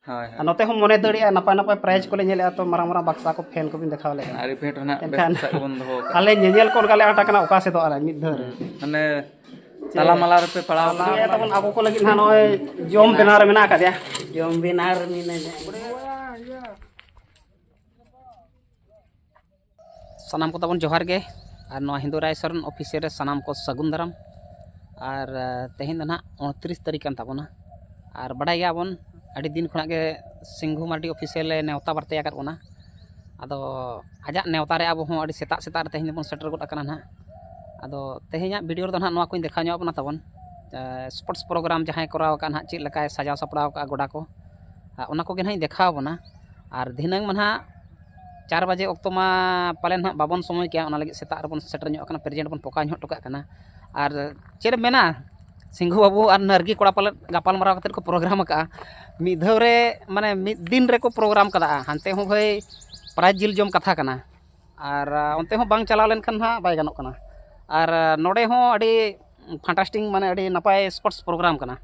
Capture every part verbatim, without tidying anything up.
ᱦᱳᱭ, ᱦᱳᱭ᱾ ᱟᱨ ᱱᱚᱛᱮ ᱦᱚᱸ ᱢᱚᱱᱮ ᱫᱟᱹᱲᱮᱜᱼᱟ, ᱱᱟᱯᱟᱭ ᱱᱟᱯᱟᱭ prize ᱠᱚᱞᱮ ᱧᱮᱞᱮᱜᱼᱟ, ᱛᱚ ᱢᱟᱨᱟᱝ ᱢᱟᱨᱟᱝ ᱵᱟᱠᱥᱟ ᱠᱚ fan ᱠᱚᱵᱤᱱ ᱫᱮᱠᱷᱟᱣ ᱞᱮᱜᱼᱟ᱾ ᱟᱹᱰᱤ ᱯᱷᱮᱰ ᱨᱮᱱᱟᱜ ᱵᱮᱥ ᱮᱱᱠᱷᱟᱱ ᱥᱟᱵ ᱵᱚᱱ ᱫᱚᱦᱚ ᱠᱟᱜᱼᱟ᱾ ᱟᱞᱮ ᱧᱮᱧᱮᱞ ᱠᱚ ᱚᱱᱠᱟ ᱞᱮ ᱟᱸᱴ ᱟᱠᱟᱱᱟ ᱚᱠᱟ ᱥᱮᱫᱚᱜ ᱟᱞᱮ ᱢᱤᱫ ᱫᱷᱟᱣ ᱨᱮ᱾ ᱦᱩᱸ᱾ ᱢᱟᱱᱮ ᱪᱮᱫ? ᱛᱟᱞᱟ ᱢᱟᱞᱟ ᱨᱮᱯᱮ ᱯᱟᱲᱟᱣ ᱛᱟᱞᱟ ᱠᱟᱱᱟ᱾ ᱢᱟᱞᱟ ᱛᱟᱵᱚᱱ ᱟᱵᱚ ᱠᱚ ᱞᱟᱹᱜᱤᱫ ᱦᱟᱸᱜ ᱱᱚᱜᱼᱚᱭ ᱡᱚᱢ ᱵᱮᱱᱟᱣ ᱨᱮ ᱢᱮᱱᱟᱜ ᱟᱠᱟᱫᱮᱭᱟ᱾ ᱡᱚᱢ ᱵᱮᱱᱟᱣ ᱨᱮ ᱢᱮᱱᱟᱜᱼᱟ᱾ ᱥᱟᱱᱟᱢ ᱠᱚ ᱛᱟᱵᱚᱱ ᱡᱚᱦᱟᱨ ᱜᱮ᱾ ᱟᱨ ᱱᱚᱣᱟ ᱦᱤᱱᱫᱩ ᱨᱟᱭ ᱥᱚᱨᱮᱱ official ᱨᱮ ᱥᱟᱱᱟᱢ ᱠᱚ ᱥᱟᱹᱜᱩᱱ ᱫᱟᱨᱟᱢ᱾ ᱟᱨ, ᱟᱨ ᱛᱮᱦᱮᱧ ᱫᱚ ᱱᱟᱦᱟᱜ ᱩᱱᱛᱨᱤᱥ ᱛᱟᱹᱨᱤᱠᱷ ᱠᱟᱱ ᱛᱟᱵᱚᱱᱟ᱾ ᱟᱨ ᱵᱟᱰᱟᱭ ᱜᱮᱭᱟᱵᱚᱱ, ᱟᱹᱰᱤ ᱫᱤᱱ ᱠᱷᱚᱱᱟᱜ ᱜᱮ ᱥᱤᱝᱜᱩ ᱢᱟᱨᱰᱤ official ᱮ ᱱᱮᱣᱛᱟ ᱵᱟᱨᱛᱮ ᱟᱠᱟᱫ ᱵᱚᱱᱟ᱾ ᱟᱫᱚ ᱟᱡᱟᱜ ᱱᱮᱣᱛᱟ ᱨᱮ ᱟᱵᱚ ᱦᱚᱸ ᱟᱹᱰᱤ ᱥᱮᱛᱟᱜ ᱥᱮᱛᱟᱜ ᱨᱮ ᱛᱮᱦᱮᱧ ᱫᱚᱵᱚᱱ ᱥᱮᱴᱮᱨ ᱜᱚᱫ ᱟᱠᱟᱱᱟ ᱱᱟᱦᱟᱜ᱾ ᱟᱫᱚ ᱛᱮᱦᱮᱧᱟᱜ video ᱨᱮᱫᱚ ᱱᱟᱦᱟᱜ ᱱᱚᱣᱟ ᱠᱚᱧ ᱫᱮᱠᱷᱟᱣ ᱧᱚᱜ ᱟᱵᱚᱱᱟ ᱛᱟᱵᱚᱱ᱾ ᱮ, sports program ᱡᱟᱦᱟᱸᱭ ᱠᱚᱨᱟᱣ ᱟᱠᱟᱫ ᱱᱟᱦᱟᱜ, ᱪᱮᱫ ᱞᱮᱠᱟᱭ ᱥᱟᱡᱟᱣ ᱥᱟᱯᱲᱟᱣ ᱟᱠᱟᱫᱼᱟ ᱜᱚᱰᱟ ᱠᱚ᱾ ᱟᱨ ᱚᱱᱟ ᱠᱚᱜᱮ ᱱᱟᱦᱟᱜ ᱤᱧ ᱫᱮᱠᱷᱟᱣ ᱟᱵᱚᱱᱟ᱾ ᱟᱨ ᱫᱷᱤᱱᱟᱹᱝ ᱢᱟ ᱱᱟᱦᱟᱜ ᱪᱟᱨ ᱵᱟᱡᱮ ᱚᱠᱛᱚ ᱢᱟ ᱯᱟᱞᱮᱱ ᱱᱟᱦᱟᱜ ᱵᱟᱵᱚᱱ ᱥᱚᱢᱚᱭ ᱠᱮᱭᱟ, ᱚᱱᱟ ᱞᱟᱹᱜᱤᱫ ᱥᱮᱛᱟᱜ ᱨᱮᱵᱚᱱ ᱥᱮᱴᱮᱨ ᱧᱚᱜ ᱟᱠᱟᱱᱟ, present ᱵᱚᱱ ᱯᱚᱠᱟᱣ ᱧᱚᱜ ᱦᱚᱴᱚ ᱠᱟᱜ ᱠᱟᱱᱟ᱾ ᱟᱨ ᱪᱮᱫ ᱮᱢ ᱢᱮᱱᱟ, ᱥᱤᱝᱜᱩ ᱵᱟᱹᱵᱩ ᱟᱨ ᱱᱟᱨᱜᱤ ᱠᱚᱲᱟ ᱯᱟᱞᱮᱫ ᱜᱟᱯᱟᱞ ᱢᱟᱨᱟᱣ ᱠᱟᱛᱮᱫ ᱠᱚ program ᱟᱠᱟᱫᱼᱟ᱾ ᱢᱤᱫ ᱫᱷᱟᱣ ᱨᱮ, ᱢᱟᱱᱮ ᱢᱤᱫ ᱫᱤᱱ ᱨᱮᱠᱚ program ᱠᱟᱫᱟ᱾ ᱦᱟᱱᱛᱮ ᱦᱚᱸ ᱵᱷᱟᱹᱭ prize ᱡᱤᱞ ᱡᱚᱢ ᱠᱟᱛᱷᱟ ᱠᱟᱱᱟ, ᱟᱨ, ᱟ, ᱚᱱᱛᱮ ᱦᱚᱸ ᱵᱟᱝ ᱪᱟᱞᱟᱣ ᱞᱮᱱᱠᱷᱟᱱ ᱦᱟᱸᱜ ᱵᱟᱭ ᱜᱟᱱᱚᱜ ᱠᱟᱱᱟ᱾ ᱟᱨ, ᱟ, ᱱᱚᱰᱮ ᱦᱚᱸ ᱟᱹᱰᱤ fantastic, ᱢᱟᱱᱮ ᱟᱹᱰᱤ ᱱᱟᱯᱟᱭ sports program ᱠᱟᱱᱟ᱾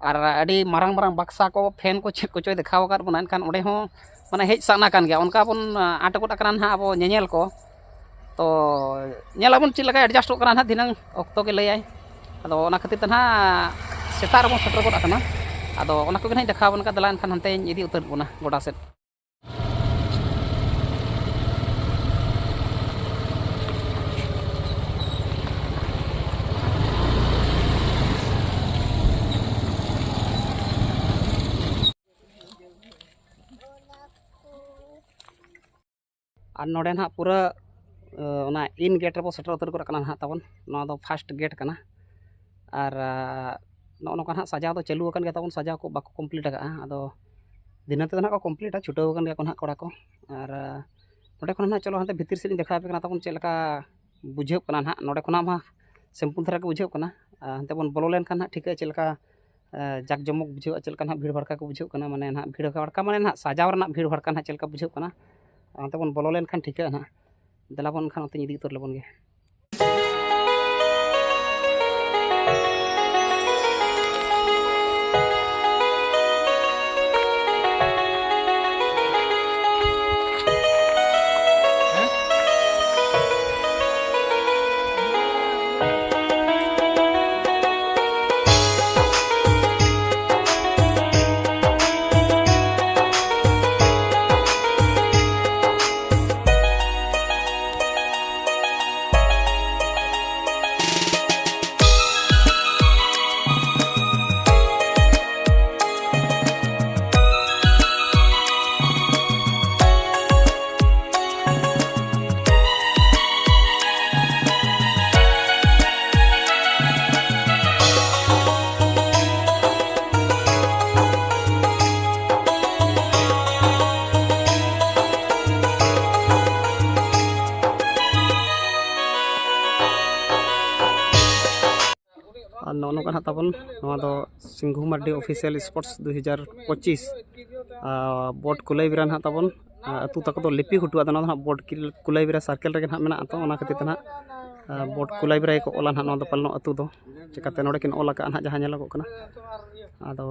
ᱟᱨ ᱟᱹᱰᱤ ᱢᱟᱨᱟᱝ ᱢᱟᱨᱟᱝ ᱵᱟᱠᱥᱟ ᱠᱚ, fan ᱠᱚ, ᱪᱮᱫ ᱠᱚᱪᱚᱭ ᱫᱮᱠᱷᱟᱣ ᱟᱠᱟᱫ ᱵᱚᱱᱟ, ᱮᱱᱠᱷᱟᱱ ᱚᱸᱰᱮ ᱦᱚᱸ ᱢᱟᱱᱮ ᱦᱮᱡ ᱥᱟᱱᱟ ᱠᱟᱱ ᱜᱮᱭᱟ᱾ ᱚᱱᱠᱟ ᱵᱚᱱ, ᱟ, ᱟᱸᱴ ᱜᱚᱫ ᱟᱠᱟᱱᱟ ᱱᱟᱦᱟᱜ ᱟᱵᱚ ᱧᱮᱧᱮᱞ ᱠᱚ᱾ ᱛᱚ ᱧᱮᱞ ᱟᱵᱚᱱ ᱪᱮᱫ ᱞᱮᱠᱟ adjustᱚᱜ ᱠᱟᱱᱟ ᱱᱟᱦᱟᱜ, ᱫᱷᱤᱱᱟᱹᱝ ᱚᱠᱛᱚ ᱜᱮ ᱞᱟᱹᱭᱟᱭ᱾ ᱟᱫᱚ ᱚᱱᱟ ᱠᱷᱟᱹᱛᱤᱨ ᱛᱮ ᱱᱟᱦᱟᱜ ᱥᱮᱛᱟᱜ ᱨᱮᱵᱚᱱ ᱥᱮᱴᱮᱨ ᱜᱚᱫ ᱟᱠᱟᱱᱟ᱾ ᱟᱫᱚ ᱚᱱᱟ ᱠᱚᱜᱮ ᱱᱟᱦᱟᱜ ᱤᱧ ᱫᱮᱠᱷᱟᱣ ᱟᱵᱚᱱ ᱠᱟᱱᱟ᱾ ᱫᱮᱞᱟ ᱮᱱᱠᱷᱟᱱ ᱦᱟᱱᱛᱮᱧ ᱤᱫᱤ ᱩᱛᱟᱹᱨ ᱵᱚᱱᱟ ᱜᱚᱰᱟ ᱥᱮᱫ᱾ ᱟᱨ ᱱᱚᱰᱮ ᱱᱟᱦᱟᱜ ᱯᱩᱨᱟᱹ, ᱚᱱᱟ in gate ᱨᱮᱵᱚ ᱥᱮᱴᱮᱨ ᱩᱛᱟᱹᱨ ᱜᱚᱫ ᱠᱟᱱᱟ ᱱᱟᱦᱟᱜ ᱛᱟᱵᱚᱱ᱾ ᱱᱚᱣᱟ ᱫᱚ first gate ᱠᱟᱱᱟ᱾ ᱟᱨ, ᱱᱚᱜᱼᱚ ᱱᱚᱝᱠᱟ ᱱᱟᱦᱟᱜ ᱥᱟᱡᱟᱣ ᱫᱚ ᱪᱟᱹᱞᱩ ᱟᱠᱟᱱ ᱜᱮᱭᱟ ᱛᱟᱵᱚᱱ, ᱥᱟᱡᱟᱣ ᱠᱚ ᱵᱟᱠᱚ complete ᱟᱠᱟᱫᱼᱟ᱾ ᱟᱫᱚ ᱫᱷᱤᱱᱟᱹᱝ ᱛᱮᱫᱚ ᱱᱟᱦᱟᱜ ᱠᱚ completeᱟ, ᱪᱷᱩᱴᱟᱹᱣ ᱟᱠᱟᱱ ᱜᱮᱭᱟ ᱠᱚ ᱱᱟᱦᱟᱜ ᱠᱚᱲᱟ ᱠᱚ᱾ ᱟᱨ, ᱱᱚᱰᱮ ᱠᱷᱚᱱ ᱱᱟᱦᱟᱜ ᱪᱚᱞᱚ ᱦᱟᱱᱛᱮ ᱵᱷᱤᱛᱤᱨ ᱥᱮᱫ ᱞᱤᱧ ᱫᱮᱠᱷᱟᱣ ᱟᱯᱮ ᱠᱟᱱᱟ ᱛᱟᱵᱚᱱ, ᱪᱮᱫ ᱞᱮᱠᱟ ᱵᱩᱡᱷᱟᱹᱜ ᱠᱟᱱᱟ ᱱᱟᱦᱟᱜ᱾ ᱱᱚᱰᱮ ᱠᱷᱚᱱᱟᱜ ᱢᱟ simple ᱫᱷᱟᱨᱟ ᱜᱮ ᱵᱩᱡᱷᱟᱹᱜ ᱠᱟᱱᱟ᱾ ᱟᱨ ᱦᱟᱱᱛᱮ ᱵᱚᱱ ᱵᱚᱞᱚ ᱞᱮᱱᱠᱷᱟᱱ ᱱᱟᱦᱟᱜ ᱴᱷᱤᱠᱟᱹᱜᱼᱟ ᱪᱮᱫ ᱞᱮᱠᱟ, ᱮ, ᱡᱟᱠ ᱡᱚᱢᱚᱠ ᱵᱩᱡᱷᱟᱹᱜᱼᱟ, ᱪᱮᱫ ᱞᱮᱠᱟ ᱱᱟᱦᱟᱜ ᱵᱷᱤᱲ ᱵᱷᱟᱲᱠᱟ ᱠᱚ ᱵᱩᱡᱷᱟᱹᱜ ᱠᱟᱱᱟ, ᱢᱟᱱᱮ ᱱᱟᱦᱟᱜ ᱵᱷᱤᱲ ᱵᱷᱟᱲᱠᱟ ᱢᱟᱱᱮ ᱱᱟᱦᱟᱜ ᱥᱟᱡᱟᱣ ᱨᱮᱱᱟᱜ ᱵᱷᱤᱲ ᱵᱷᱟᱲᱠᱟ ᱱᱟᱦᱟᱜ ᱪᱮᱫ ᱞᱮᱠᱟ ᱵᱩᱡᱷᱟᱹᱜ ᱠᱟᱱᱟ᱾ ᱦᱟᱱᱛᱮ ᱵᱚᱱ ᱵᱚᱞᱚ ᱞᱮᱱᱠᱷᱟᱱ ᱴᱷᱤᱠᱟᱹᱜᱼᱟ ᱱᱟᱦᱟᱜ᱾ ᱫᱮᱞᱟ ᱵᱚᱱ ᱮᱱᱠᱷᱟᱱ ᱚᱱᱛᱮᱧ ᱤᱫᱤ ᱩᱛᱟᱹᱨ ᱞᱮᱵᱚᱱ ᱜᱮ᱾ ᱱᱟᱦᱟᱜ ᱛᱟᱵᱚᱱ ᱱᱚᱣᱟ ᱫᱚ ᱥᱤᱝᱜᱷᱩ ᱢᱟᱨᱰᱤ ᱚᱯᱷᱤᱥᱤᱭᱟᱞ ᱥᱯᱳᱨᱴᱥ ᱫᱩ ᱦᱟᱡᱟᱨ ᱯᱚᱸᱪᱤᱥ, ᱟᱨ ᱵᱳᱨᱰ ᱠᱩᱞᱟᱹᱭᱵᱮᱨᱟ ᱱᱟᱦᱟᱜ ᱛᱟᱵᱚᱱ, ᱟᱨ ᱟᱹᱛᱩ ᱛᱟᱠᱚ ᱫᱚ ᱞᱤᱯᱤ ᱜᱷᱩᱴᱩ, ᱟᱫᱚ ᱱᱚᱣᱟ ᱫᱚ ᱱᱟᱦᱟᱜ ᱵᱳᱨᱰ ᱠᱤᱞ-, ᱠᱩᱞᱟᱹᱭᱵᱮᱨᱟ ᱥᱟᱨᱠᱮᱞ ᱨᱮᱜᱮ ᱱᱟᱦᱟᱜ ᱢᱮᱱᱟᱜᱼᱟ᱾ ᱛᱚ ᱚᱱᱟ ᱠᱷᱟᱹᱛᱤᱨ ᱛᱮ ᱱᱟᱦᱟᱜ, ᱟᱨ ᱵᱳᱨᱰ ᱠᱩᱞᱟᱹᱭᱵᱮᱨᱟ ᱜᱮᱠᱚ ᱚᱞᱟ ᱱᱟᱦᱟᱜ ᱱᱚᱣᱟ ᱫᱚ ᱯᱟᱞᱮᱱᱚᱜ ᱟᱹᱛᱩ ᱫᱚ, ᱪᱤᱠᱟᱹᱛᱮ ᱱᱚᱰᱮ ᱠᱤᱱ ᱚᱞ ᱟᱠᱟᱫᱼᱟ ᱱᱟᱦᱟᱜ ᱡᱟᱦᱟᱸ ᱧᱮᱞᱚᱜᱚᱜ ᱠᱟᱱᱟ᱾ ᱟᱫᱚ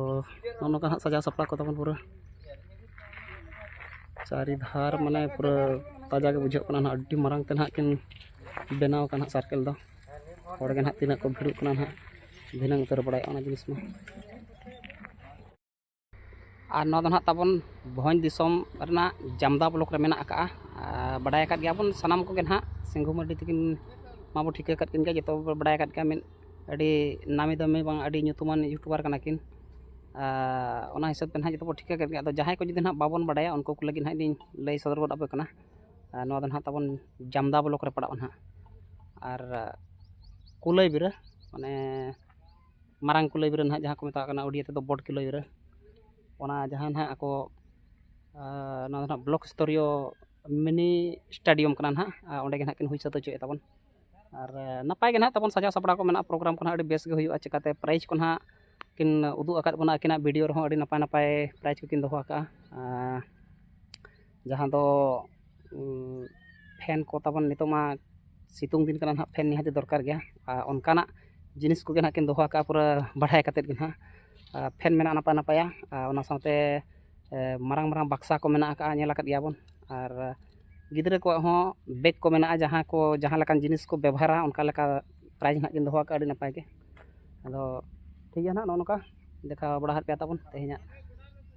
ᱱᱚᱜᱼᱚ ᱱᱚᱝᱠᱟ ᱱᱟᱦᱟᱜ ᱥᱟᱡᱟᱣ ᱥᱟᱯᱲᱟᱣ ᱠᱚ ᱛᱟᱵᱚᱱ ᱯᱩᱨᱟᱹ ᱪᱟᱹᱨᱤ ᱫᱷᱟᱨ, ᱢᱟᱱᱮ ᱯᱩᱨᱟᱹ ᱛᱟᱡᱟ ᱜᱮ ᱵᱩᱡᱷᱟᱹᱜ ᱠᱟᱱᱟ ᱱᱟᱦᱟᱜ᱾ ᱟᱹᱰᱤ ᱢᱟᱨᱟᱝ ᱛᱮ ᱱᱟᱦᱟᱜ ᱠᱤᱱ ᱵᱮᱱᱟᱣ ᱟᱠᱟᱫ ᱱᱟᱦᱟᱜ ᱥᱟᱨᱠᱮᱞ ᱫᱚ᱾ ᱦᱚᱲ ᱜᱮ ᱱᱟᱦᱟᱜ ᱛᱤᱱᱟᱹᱜ ᱠᱚ ᱵᱷᱤᱲᱚᱜ ᱠᱟᱱᱟ ᱱᱟᱦᱟᱜ, ᱵᱷᱤᱱᱟᱹᱝ ᱩᱛᱟᱹᱨ ᱵᱟᱲᱟᱭᱚᱜᱼᱟ ᱚᱱᱟ ᱡᱤᱱᱤᱥ ᱢᱟ᱾ ᱟᱨ ᱱᱚᱣᱟ ᱫᱚ ᱱᱟᱦᱟᱜ ᱛᱟᱵᱚᱱ ᱵᱷᱚᱸᱡᱽ ᱫᱤᱥᱚᱢ ᱨᱮᱱᱟᱜ ᱡᱟᱢᱫᱟ ᱵᱞᱚᱠ ᱨᱮ ᱢᱮᱱᱟᱜ ᱟᱠᱟᱜᱼᱟ᱾ ᱟᱨ ᱵᱟᱰᱟᱭ ᱟᱠᱟᱫ ᱜᱮᱭᱟᱵᱚᱱ ᱥᱟᱱᱟᱢ ᱠᱚᱜᱮ ᱱᱟᱦᱟᱜ, ᱥᱤᱝᱜᱷᱩ ᱢᱟᱨᱰᱤ ᱛᱟᱹᱠᱤᱱ ᱢᱟᱵᱚ ᱴᱷᱤᱠᱟᱹ ᱠᱟᱫ ᱠᱤᱱ ᱜᱮᱭᱟ, ᱡᱚᱛᱚ ᱵᱚ ᱵᱟᱰᱟᱭ ᱟᱠᱟᱫ ᱜᱮᱭᱟ, ᱢᱤᱫ ᱟᱹᱰᱤ ᱱᱟᱢᱤ ᱫᱟᱢᱤ ᱵᱟᱝ ᱟᱹᱰᱤ ᱧᱩᱛᱩᱢᱟᱱ ᱭᱩᱴᱩᱵᱟᱨ ᱠᱟᱱᱟ ᱠᱤᱱ᱾ ᱟᱨ ᱚᱱᱟ ᱦᱤᱥᱟᱹᱵ ᱛᱮ ᱱᱟᱦᱟᱜ ᱡᱚᱛᱚ ᱵᱚ ᱴᱷᱤᱠᱟᱹ ᱠᱮᱫ ᱜᱮᱭᱟ᱾ ᱟᱫᱚ ᱡᱟᱦᱟᱸᱭ ᱠᱚ ᱡᱩᱫᱤ ᱱᱟᱦᱟᱜ ᱵᱟᱵᱚᱱ ᱵᱟᱰᱟᱭᱟ, ᱩᱱᱠᱩ ᱠᱚ ᱞᱟᱹᱜᱤᱫ ᱱᱟᱦᱟᱜ ᱞᱤᱧ ᱞᱟᱹᱭ ᱥᱚᱫᱚᱨ ᱜᱚᱫ ᱟᱯᱮ ᱠᱟᱱᱟ᱾ ᱟᱨ ᱱᱚᱣᱟ ᱫᱚ ᱱᱟᱦᱟᱜ ᱛᱟᱵᱚᱱ ᱡᱟᱢᱫᱟ ᱵᱞᱚᱠ ᱨᱮ ᱯᱟᱲᱟᱜᱼᱟ ᱱᱟᱦᱟᱜ᱾ ᱟᱨ ᱠᱩᱞᱟᱹᱭ ᱵᱤᱨᱟᱹ, ᱢᱟᱱᱮ ᱢᱟᱨᱟᱝ ᱠᱩᱞᱟᱹᱭ ᱵᱤᱨᱟᱹ ᱱᱟᱦᱟᱜ, ᱡᱟᱦᱟᱸ ᱠᱚ ᱢᱮᱛᱟᱜ ᱠᱟᱱᱟ ᱩᱲᱤᱭᱟ ᱛᱮᱫᱚ ᱵᱚᱰ ᱠᱩᱞᱟᱹᱭ ᱵᱤᱨᱟᱹ, ᱚᱱᱟ ᱡᱟᱦᱟᱸ ᱱᱟᱦᱟᱜ ᱟᱠᱚ, ᱟᱨ ᱱᱚᱣᱟ ᱫᱚ ᱱᱟᱦᱟᱜ ᱵᱞᱚᱠ ᱥᱛᱚᱨᱤᱭᱚ ᱢᱤᱱᱤ ᱥᱴᱮᱰᱤᱭᱟᱢ ᱠᱟᱱᱟ ᱱᱟᱦᱟᱜ᱾ ᱟᱨ ᱚᱸᱰᱮ ᱜᱮ ᱱᱟᱦᱟᱜ ᱠᱤᱱ ᱦᱩᱭ ᱥᱟᱹᱛ ᱦᱚᱪᱚᱭᱮᱫ ᱛᱟᱵᱚᱱ᱾ ᱟᱨ ᱱᱟᱯᱟᱭ ᱜᱮ ᱱᱟᱦᱟᱜ ᱛᱟᱵᱚᱱ ᱥᱟᱡᱟᱣ ᱥᱟᱯᱲᱟᱣ ᱠᱚ ᱢᱮᱱᱟᱜᱼᱟ, ᱯᱨᱳᱜᱨᱟᱢ ᱠᱚ ᱱᱟᱦᱟᱜ ᱟᱹᱰᱤ ᱵᱮᱥ ᱜᱮ ᱦᱩᱭᱩᱜᱼᱟ᱾ ᱪᱤᱠᱟᱹᱛᱮ ᱯᱨᱟᱭᱤᱡᱽ ᱠᱚ ᱱᱟᱦᱟᱜ ᱠᱤᱱ ᱩᱫᱩᱜ ᱟᱠᱟᱫ ᱵᱚᱱᱟ, ᱟᱹᱠᱤᱱᱟᱜ ᱵᱷᱤᱰᱤᱭᱳ ᱨᱮᱦᱚᱸ ᱟᱹᱰᱤ ᱱᱟᱯᱟᱭ ᱱᱟᱯᱟᱭ ᱯᱨᱟᱭᱤᱡᱽ ᱠᱚᱠᱤᱱ ᱫᱚᱦᱚ ᱟᱠᱟᱫᱼᱟ᱾ ᱟᱨ ᱡᱟᱦᱟᱸ ᱫᱚ, ᱩᱸ, ᱯᱷᱮᱱ ᱠᱚ ᱛᱟᱵᱚᱱ ᱱᱤᱛᱚᱜ ᱢᱟ ᱥᱤᱛᱩᱝ ᱫᱤᱱ ᱠᱟᱱᱟ ᱱᱟᱦᱟᱜ, ᱯᱷᱮᱱ ᱱᱤᱦᱟᱹᱛ ᱫᱚᱨᱠᱟᱨ ᱜᱮᱭᱟ᱾ ᱟᱨ ᱚᱱᱠᱟᱱᱟᱜ ᱡᱤᱱᱤᱥ ᱠᱚᱜᱮ ᱱᱟᱦᱟᱜ ᱠᱤᱱ ᱫᱚᱦᱚ ᱟᱠᱟᱫᱼᱟ ᱯᱩᱨᱟᱹ ᱵᱟᱲᱟᱭ ᱠᱟᱛᱮᱫ ᱜᱮ ᱱᱟᱦᱟᱜ᱾ ᱟᱨ ᱯᱷᱮᱱ ᱢᱮᱱᱟᱜᱼᱟ ᱱᱟᱯᱟᱭ ᱱᱟᱯᱟᱭᱟ, ᱟᱨ ᱚᱱᱟ ᱥᱟᱶᱛᱮ, ᱮ, ᱢᱟᱨᱟᱝ ᱢᱟᱨᱟᱝ ᱵᱟᱠᱥᱟ ᱠᱚ ᱢᱮᱱᱟᱜ ᱟᱠᱟᱫᱼᱟ, ᱧᱮᱞ ᱟᱠᱟᱫ ᱜᱮᱭᱟ ᱵᱚᱱ᱾ ᱟᱨ ᱜᱤᱫᱽᱨᱟᱹ ᱠᱚᱣᱟᱜ ᱦᱚᱸ ᱵᱮᱜᱽ ᱠᱚ ᱢᱮᱱᱟᱜᱼᱟ, ᱡᱟᱦᱟᱸ ᱠᱚ ᱡᱟᱦᱟᱸ ᱞᱮᱠᱟᱱ ᱡᱤᱱᱤᱥ ᱠᱚ ᱵᱮᱵᱚᱦᱟᱨᱟ ᱚᱱᱠᱟ ᱞᱮᱠᱟ ᱯᱨᱟᱭᱤᱡᱽ ᱱᱟᱦᱟᱜ ᱠᱤᱱ ᱫᱚᱦᱚ ᱟᱠᱟᱫᱼᱟ, ᱟᱹᱰᱤ ᱱᱟᱯᱟᱭ ᱜᱮ᱾ ᱟᱫᱚ ᱴᱷᱤᱠ ᱜᱮᱭᱟ ᱱᱟᱦᱟᱜ, ᱱᱚᱜᱼᱚ ᱱᱚᱝᱠᱟ ᱫᱮᱠᱷᱟᱣ ᱵᱟᱲᱟ ᱟᱫ ᱯᱮᱭᱟ ᱛᱟᱵᱚᱱ ᱛᱮᱦᱮᱧᱟᱜ,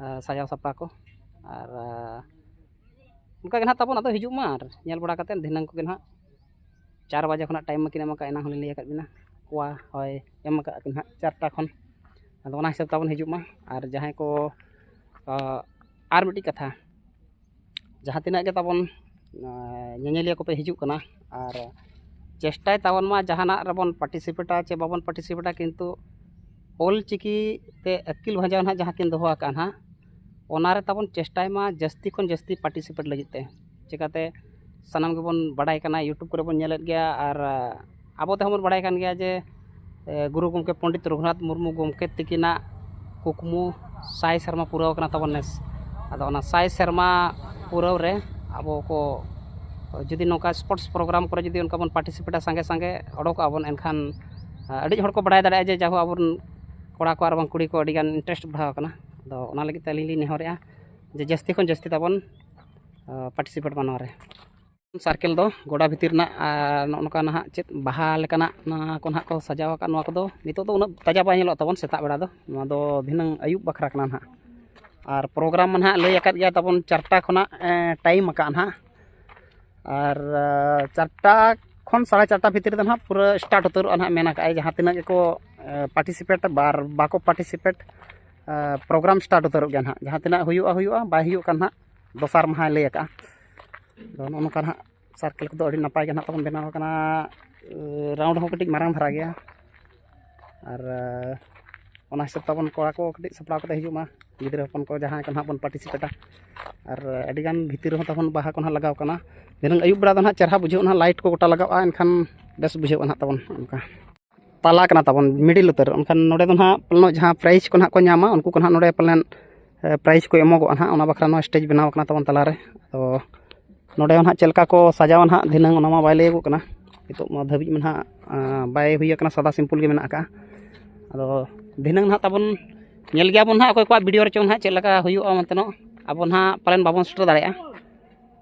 ᱟ, ᱥᱟᱡᱟᱣ ᱥᱟᱯᱲᱟᱣ ᱠᱚ᱾ ᱟᱨ, ᱟ, ᱚᱱᱠᱟ ᱜᱮ ᱱᱟᱦᱟᱜ ᱛᱟᱵᱚᱱ ᱟᱫᱚ ᱦᱤᱡᱩᱜ ᱢᱟ, ᱟᱨ ᱧᱮᱞ ᱵᱟᱲᱟ ᱠᱟᱛᱮᱫ ᱫᱷᱤᱱᱟᱹᱝ ᱠᱚᱜᱮ ᱱᱟᱦᱟᱜ ᱪᱟᱨ ᱵᱟᱡᱮ ᱠᱷᱚᱱᱟᱜ ᱴᱟᱭᱤᱢ ᱢᱟᱠᱤᱱ ᱮᱢ ᱟᱠᱟᱫ, ᱮᱱᱟᱝ ᱦᱚᱸᱞᱤᱧ ᱞᱟᱹᱭ ᱟᱠᱟᱫ ᱵᱤᱱᱟ᱾ ᱠᱚᱣᱟ ᱦᱳᱭ, ᱮᱢ ᱟᱠᱟᱫ ᱠᱤᱱ ᱦᱟᱸᱜ ᱪᱟᱨᱴᱟ ᱠᱷᱚᱱ᱾ ᱟᱫᱚ ᱚᱱᱟ ᱦᱤᱥᱟᱹᱵ ᱛᱟᱵᱚᱱ ᱦᱤᱡᱩᱜ ᱢᱟ᱾ ᱟᱨ ᱡᱟᱦᱟᱸᱭ ᱠᱚ, ᱟ, ᱟᱨ ᱢᱤᱫᱴᱤᱡ ᱠᱟᱛᱷᱟ, ᱡᱟᱦᱟᱸ ᱛᱤᱱᱟᱹᱜ ᱜᱮ ᱛᱟᱵᱚᱱ, ᱟ, ᱧᱮᱧᱮᱞᱤᱭᱟᱹ ᱠᱚᱯᱮ ᱦᱤᱡᱩᱜ ᱠᱟᱱᱟ, ᱟᱨ ᱪᱮᱥᱴᱟᱭ ᱛᱟᱵᱚᱱ ᱢᱟ ᱡᱟᱦᱟᱱᱟᱜ ᱨᱮᱵᱚᱱ ᱯᱟᱨᱴᱤᱥᱤᱯᱮᱴᱟ ᱪᱮ ᱵᱟᱵᱚᱱ ᱯᱟᱨᱴᱤᱥᱤᱯᱮᱴᱟ, ᱠᱤᱱᱛᱩ ᱚᱞ ᱪᱤᱠᱤ ᱛᱮ ᱟᱹᱠᱤᱞ ᱵᱷᱟᱸᱡᱟᱣ ᱱᱟᱦᱟᱜ ᱡᱟᱦᱟᱸ ᱠᱤᱱ ᱫᱚᱦᱚ ᱟᱠᱟᱫᱼᱟ ᱱᱟᱦᱟᱜ, ᱚᱱᱟ ᱨᱮ ᱛᱟᱵᱚᱱ ᱪᱮᱥᱴᱟᱭ ᱢᱟ ᱡᱟᱹᱥᱛᱤ ᱠᱷᱚᱱ ᱡᱟᱹᱥᱛᱤ ᱯᱟᱨᱴᱤᱥᱤᱯᱮᱴ ᱞᱟᱹᱜᱤᱫ ᱛᱮ᱾ ᱪᱤᱠᱟᱹᱛᱮ ᱥᱟᱱᱟᱢ ᱜᱮᱵᱚᱱ ᱵᱟᱰᱟᱭ ᱠᱟᱱᱟ, ᱭᱩᱴᱩᱵᱽ ᱠᱚᱨᱮ ᱵᱚᱱ ᱧᱮᱞᱮᱫ ᱜᱮᱭᱟ, ᱟᱨ ᱟᱵᱚ ᱛᱮᱦᱚᱸ ᱵᱚᱱ ᱵᱟᱰᱟᱭ ᱠᱟᱱ ᱜᱮᱭᱟ ᱡᱮ ᱜᱩᱨᱩ ᱜᱚᱢᱠᱮ ᱯᱚᱱᱰᱤᱛ ᱨᱚᱜᱷᱩᱱᱟᱛᱷ ᱢᱩᱨᱢᱩ ᱜᱚᱢᱠᱮ ᱛᱤᱠᱤᱱᱟᱜ ᱠᱩᱠᱢᱩ ᱥᱟᱭ ᱥᱮᱨᱢᱟ ᱯᱩᱨᱟᱹᱣ ᱠᱟᱱᱟ ᱛᱟᱵᱚᱱ ᱱᱮᱥ᱾ ᱟᱫᱚ ᱚᱱᱟ ᱥᱟᱭ ᱥᱮᱨᱢᱟ ᱯᱩᱨᱟᱹᱣ ᱨᱮ ᱟᱵᱚ ᱠᱚ ᱡᱩᱫᱤ ᱱᱚᱝᱠᱟ sports program ᱠᱚᱨᱮ ᱡᱩᱫᱤ ᱚᱱᱠᱟ ᱵᱚᱱ participate ᱟ, ᱥᱟᱸᱜᱮ ᱥᱟᱸᱜᱮ ᱚᱰᱚᱠᱚᱜᱼᱟ ᱵᱚᱱ, ᱮᱱᱠᱷᱟᱱ ᱟᱹᱰᱤ ᱦᱚᱲ ᱠᱚ ᱵᱟᱲᱟᱭ ᱫᱟᱲᱮᱭᱟᱜᱼᱟ ᱡᱮ ᱡᱟᱦᱳ ᱟᱵᱚᱨᱮᱱ ᱠᱚᱲᱟ ᱠᱚ ᱟᱨ ᱵᱟᱝ ᱠᱩᱲᱤ ᱠᱚ ᱟᱹᱰᱤ ᱜᱟᱱ interest ᱵᱟᱲᱦᱟᱣ ᱟᱠᱟᱱᱟ᱾ ᱟᱫᱚ ᱚᱱᱟ ᱞᱟᱹᱜᱤᱫ ᱛᱮ ᱟᱹᱞᱤᱧ ᱞᱤᱧ ᱱᱮᱦᱚᱨᱮᱜᱼᱟ ᱡᱮ ᱡᱟᱹᱥᱛᱤ ᱠᱷᱚᱱ ᱡᱟᱹᱥᱛᱤ ᱛᱟᱵᱚᱱ participate ᱢᱟ ᱱᱚᱣᱟ ᱨᱮ᱾ Circle ᱫᱚ ᱜᱚᱰᱟ ᱵᱷᱤᱛᱤᱨ ᱨᱮᱱᱟᱜ, ᱟᱨ ᱱᱚᱜᱼᱚ ᱱᱚᱝᱠᱟ ᱱᱟᱦᱟᱜ ᱪᱮᱫ ᱵᱟᱦᱟ ᱞᱮᱠᱟᱱᱟᱜ ᱱᱚᱣᱟ ᱠᱚ ᱱᱟᱦᱟᱜ ᱠᱚ ᱥᱟᱡᱟᱣ ᱟᱠᱟᱫ, ᱱᱚᱣᱟ ᱠᱚᱫᱚ ᱱᱤᱛᱚᱜ ᱫᱚ ᱩᱱᱟᱹᱜ ᱛᱟᱡᱟ ᱵᱟᱭ ᱧᱮᱞᱚᱜ ᱛᱟᱵᱚᱱ ᱥᱮᱛᱟᱜ ᱵᱮᱲᱟ ᱫᱚ᱾ ᱱᱚᱣᱟ ᱫᱚ ᱫᱷᱤᱱᱟᱹᱝ ᱟᱹᱭᱩᱵ ᱵᱟᱠᱷᱨᱟ ᱠᱟᱱᱟ ᱱᱟᱦᱟᱜ᱾ ᱟᱨ program ᱢᱟ ᱱᱟᱦᱟᱜ ᱞᱟᱹᱭ ᱟᱠᱟᱫ ᱜᱮᱭᱟ ᱛᱟᱵᱚᱱ, ᱪᱟᱨᱴᱟ ᱠᱷᱚᱱᱟᱜ time ᱟᱠᱟᱫ ᱱᱟᱦᱟᱜ᱾ ᱟᱨ ᱪᱟᱨᱴᱟ ᱠᱷᱚᱱ ᱥᱟᱲᱮ ᱪᱟᱨᱴᱟ ᱵᱷᱤᱛᱤᱨ ᱫᱚ ᱱᱟᱦᱟᱜ ᱯᱩᱨᱟᱹ start ᱩᱛᱟᱹᱨᱚᱜᱼᱟ ᱱᱟᱦᱟᱜ, ᱢᱮᱱ ᱟᱠᱟᱫᱼᱟᱭ᱾ ᱡᱟᱦᱟᱸ ᱛᱤᱱᱟᱹᱜ ᱜᱮᱠᱚ participate ᱟᱨ ᱵᱟᱠᱚ participate, program start ᱩᱛᱟᱹᱨᱚᱜ ᱜᱮᱭᱟ ᱱᱟᱦᱟᱜ᱾ ᱡᱟᱦᱟᱸ ᱛᱤᱱᱟᱹᱜ ᱦᱩᱭᱩᱜᱼᱟ ᱦᱩᱭᱩᱜᱼᱟ, ᱵᱟᱭ ᱦᱩᱭᱩᱜ ᱠᱷᱟᱱ ᱱᱟᱦᱟᱜ ᱫᱚᱥᱟᱨ ᱢᱟᱦᱟᱭ ᱞᱟᱹᱭ ᱟᱠᱟᱫᱼᱟ᱾ ᱟᱫᱚ ᱱᱚᱜᱼᱚ ᱱᱚᱝᱠᱟ ᱱᱟᱦᱟᱜ circle ᱠᱚᱫᱚ ᱟᱹᱰᱤ ᱱᱟᱯᱟᱭ ᱜᱮ ᱱᱟᱦᱟᱜ ᱛᱟᱵᱚᱱ ᱵᱮᱱᱟᱣ ᱟᱠᱟᱱᱟ᱾ Round ᱦᱚᱸ ᱠᱟᱹᱴᱤᱡ ᱢᱟᱨᱟᱝ ᱫᱷᱟᱨᱟ ᱜᱮᱭᱟ᱾ ᱟᱨ ᱚᱱᱟ ᱦᱤᱥᱟᱹᱵ ᱛᱟᱵᱚᱱ ᱠᱚᱲᱟ ᱠᱚ ᱠᱟᱹᱴᱤᱡ ᱥᱟᱯᱲᱟᱣ ᱠᱟᱛᱮ ᱦᱤᱡᱩᱜ ᱢᱟ, ᱜᱤᱫᱽᱨᱟᱹ ᱦᱚᱯᱚᱱ ᱠᱚ ᱡᱟᱦᱟᱸᱭ ᱠᱚ ᱱᱟᱦᱟᱜ ᱵᱚᱱ participate ᱟ᱾ ᱟᱨ ᱟᱹᱰᱤᱜᱟᱱ ᱵᱷᱤᱛᱤᱨ ᱨᱮᱦᱚᱸ ᱛᱟᱵᱚᱱ ᱵᱟᱦᱟ ᱠᱚ ᱱᱟᱦᱟᱜ ᱞᱟᱜᱟᱣ ᱠᱟᱱᱟ᱾ ᱫᱷᱤᱱᱟᱹᱝ ᱟᱹᱭᱩᱵ ᱵᱮᱲᱟ ᱫᱚ ᱱᱟᱦᱟᱜ ᱪᱮᱦᱨᱟ ᱵᱩᱡᱷᱟᱹᱜᱼᱟ, ᱱᱟᱦᱟᱜ light ᱠᱚ ᱜᱚᱴᱟ ᱞᱟᱜᱟᱜᱼᱟ, ᱮᱱᱠᱷᱟᱱ ᱵᱮᱥ ᱵᱩᱡᱷᱟᱹᱜᱼᱟ ᱱᱟᱦᱟᱜ ᱛᱟᱵᱚᱱ ᱚᱱᱠᱟ᱾ ᱛᱟᱞᱟ ᱠᱟᱱᱟ ᱛᱟᱵᱚᱱ, middle ᱩᱛᱟᱹᱨ᱾ ᱮᱱᱠᱷᱟᱱ ᱱᱚᱰᱮ ᱫᱚ ᱱᱟᱦᱟᱜ ᱯᱟᱞᱮᱱ ᱡᱟᱦᱟᱸ prize ᱠᱚ ᱱᱟᱦᱟᱜ ᱠᱚ ᱧᱟᱢᱟ, ᱩᱱᱠᱩ ᱠᱚ ᱱᱟᱦᱟᱜ ᱱᱚᱰᱮ ᱯᱟᱞᱮᱱ prize ᱠᱚ ᱮᱢᱚᱜᱚᱜᱼᱟ ᱱᱟᱦᱟᱜ, ᱚᱱᱟ ᱵᱟᱠᱷᱨᱟ ᱱᱚᱣᱟ stage ᱵᱮᱱᱟᱣ ᱠᱟᱱᱟ ᱛᱟᱵᱚᱱ ᱛᱟᱞᱟᱨᱮ᱾ ᱛᱚ ᱱᱚᱰᱮ ᱦᱚᱸ ᱱᱟᱦᱟᱜ ᱪᱮᱫ ᱞᱮᱠᱟ ᱠᱚ ᱥᱟᱡᱟᱣᱟ ᱱᱟᱦᱟᱜ ᱫᱷᱤᱱᱟᱹᱝ, ᱚᱱᱟ ᱢᱟ ᱵᱟᱭ ᱞᱟᱹᱭᱟᱹᱜᱚᱜ ᱠᱟᱱᱟ᱾ ᱱᱤᱛᱚᱜ ᱢᱟ ᱫᱷᱟᱹᱵᱤᱡ ᱢᱟ ᱱᱟᱦᱟᱜ, ᱟᱸ, ᱵᱟᱭ ᱦᱩᱭ ᱟᱠᱟᱱᱟ, ᱥᱟᱫᱟ simple ᱜᱮ ᱢᱮᱱᱟᱜ ᱟᱠᱟᱫᱼᱟ᱾ ᱟᱫᱚ ᱫᱷᱤᱱᱟᱹᱝ ᱱᱟᱦᱟᱜ ᱛᱟᱵᱚᱱ ᱧᱮᱞ ᱜᱮᱭᱟ ᱵᱚᱱ ᱱᱟᱦᱟᱜ ᱚᱠᱚᱭ ᱠᱚᱣᱟᱜ video ᱨᱮᱪᱚᱝ ᱱᱟᱦᱟᱜ ᱪᱮᱫ ᱞᱮᱠᱟ ᱦᱩᱭᱩᱜᱼᱟ ᱢᱮᱱᱛᱮ ᱱᱚᱜ ᱟᱵᱚ ᱱᱟᱦᱟᱜ ᱯᱟᱞᱮᱱ ᱵᱟᱵᱚᱱ ᱥᱮᱴᱮᱨ ᱫᱟᱲᱮᱭᱟᱜᱼᱟ᱾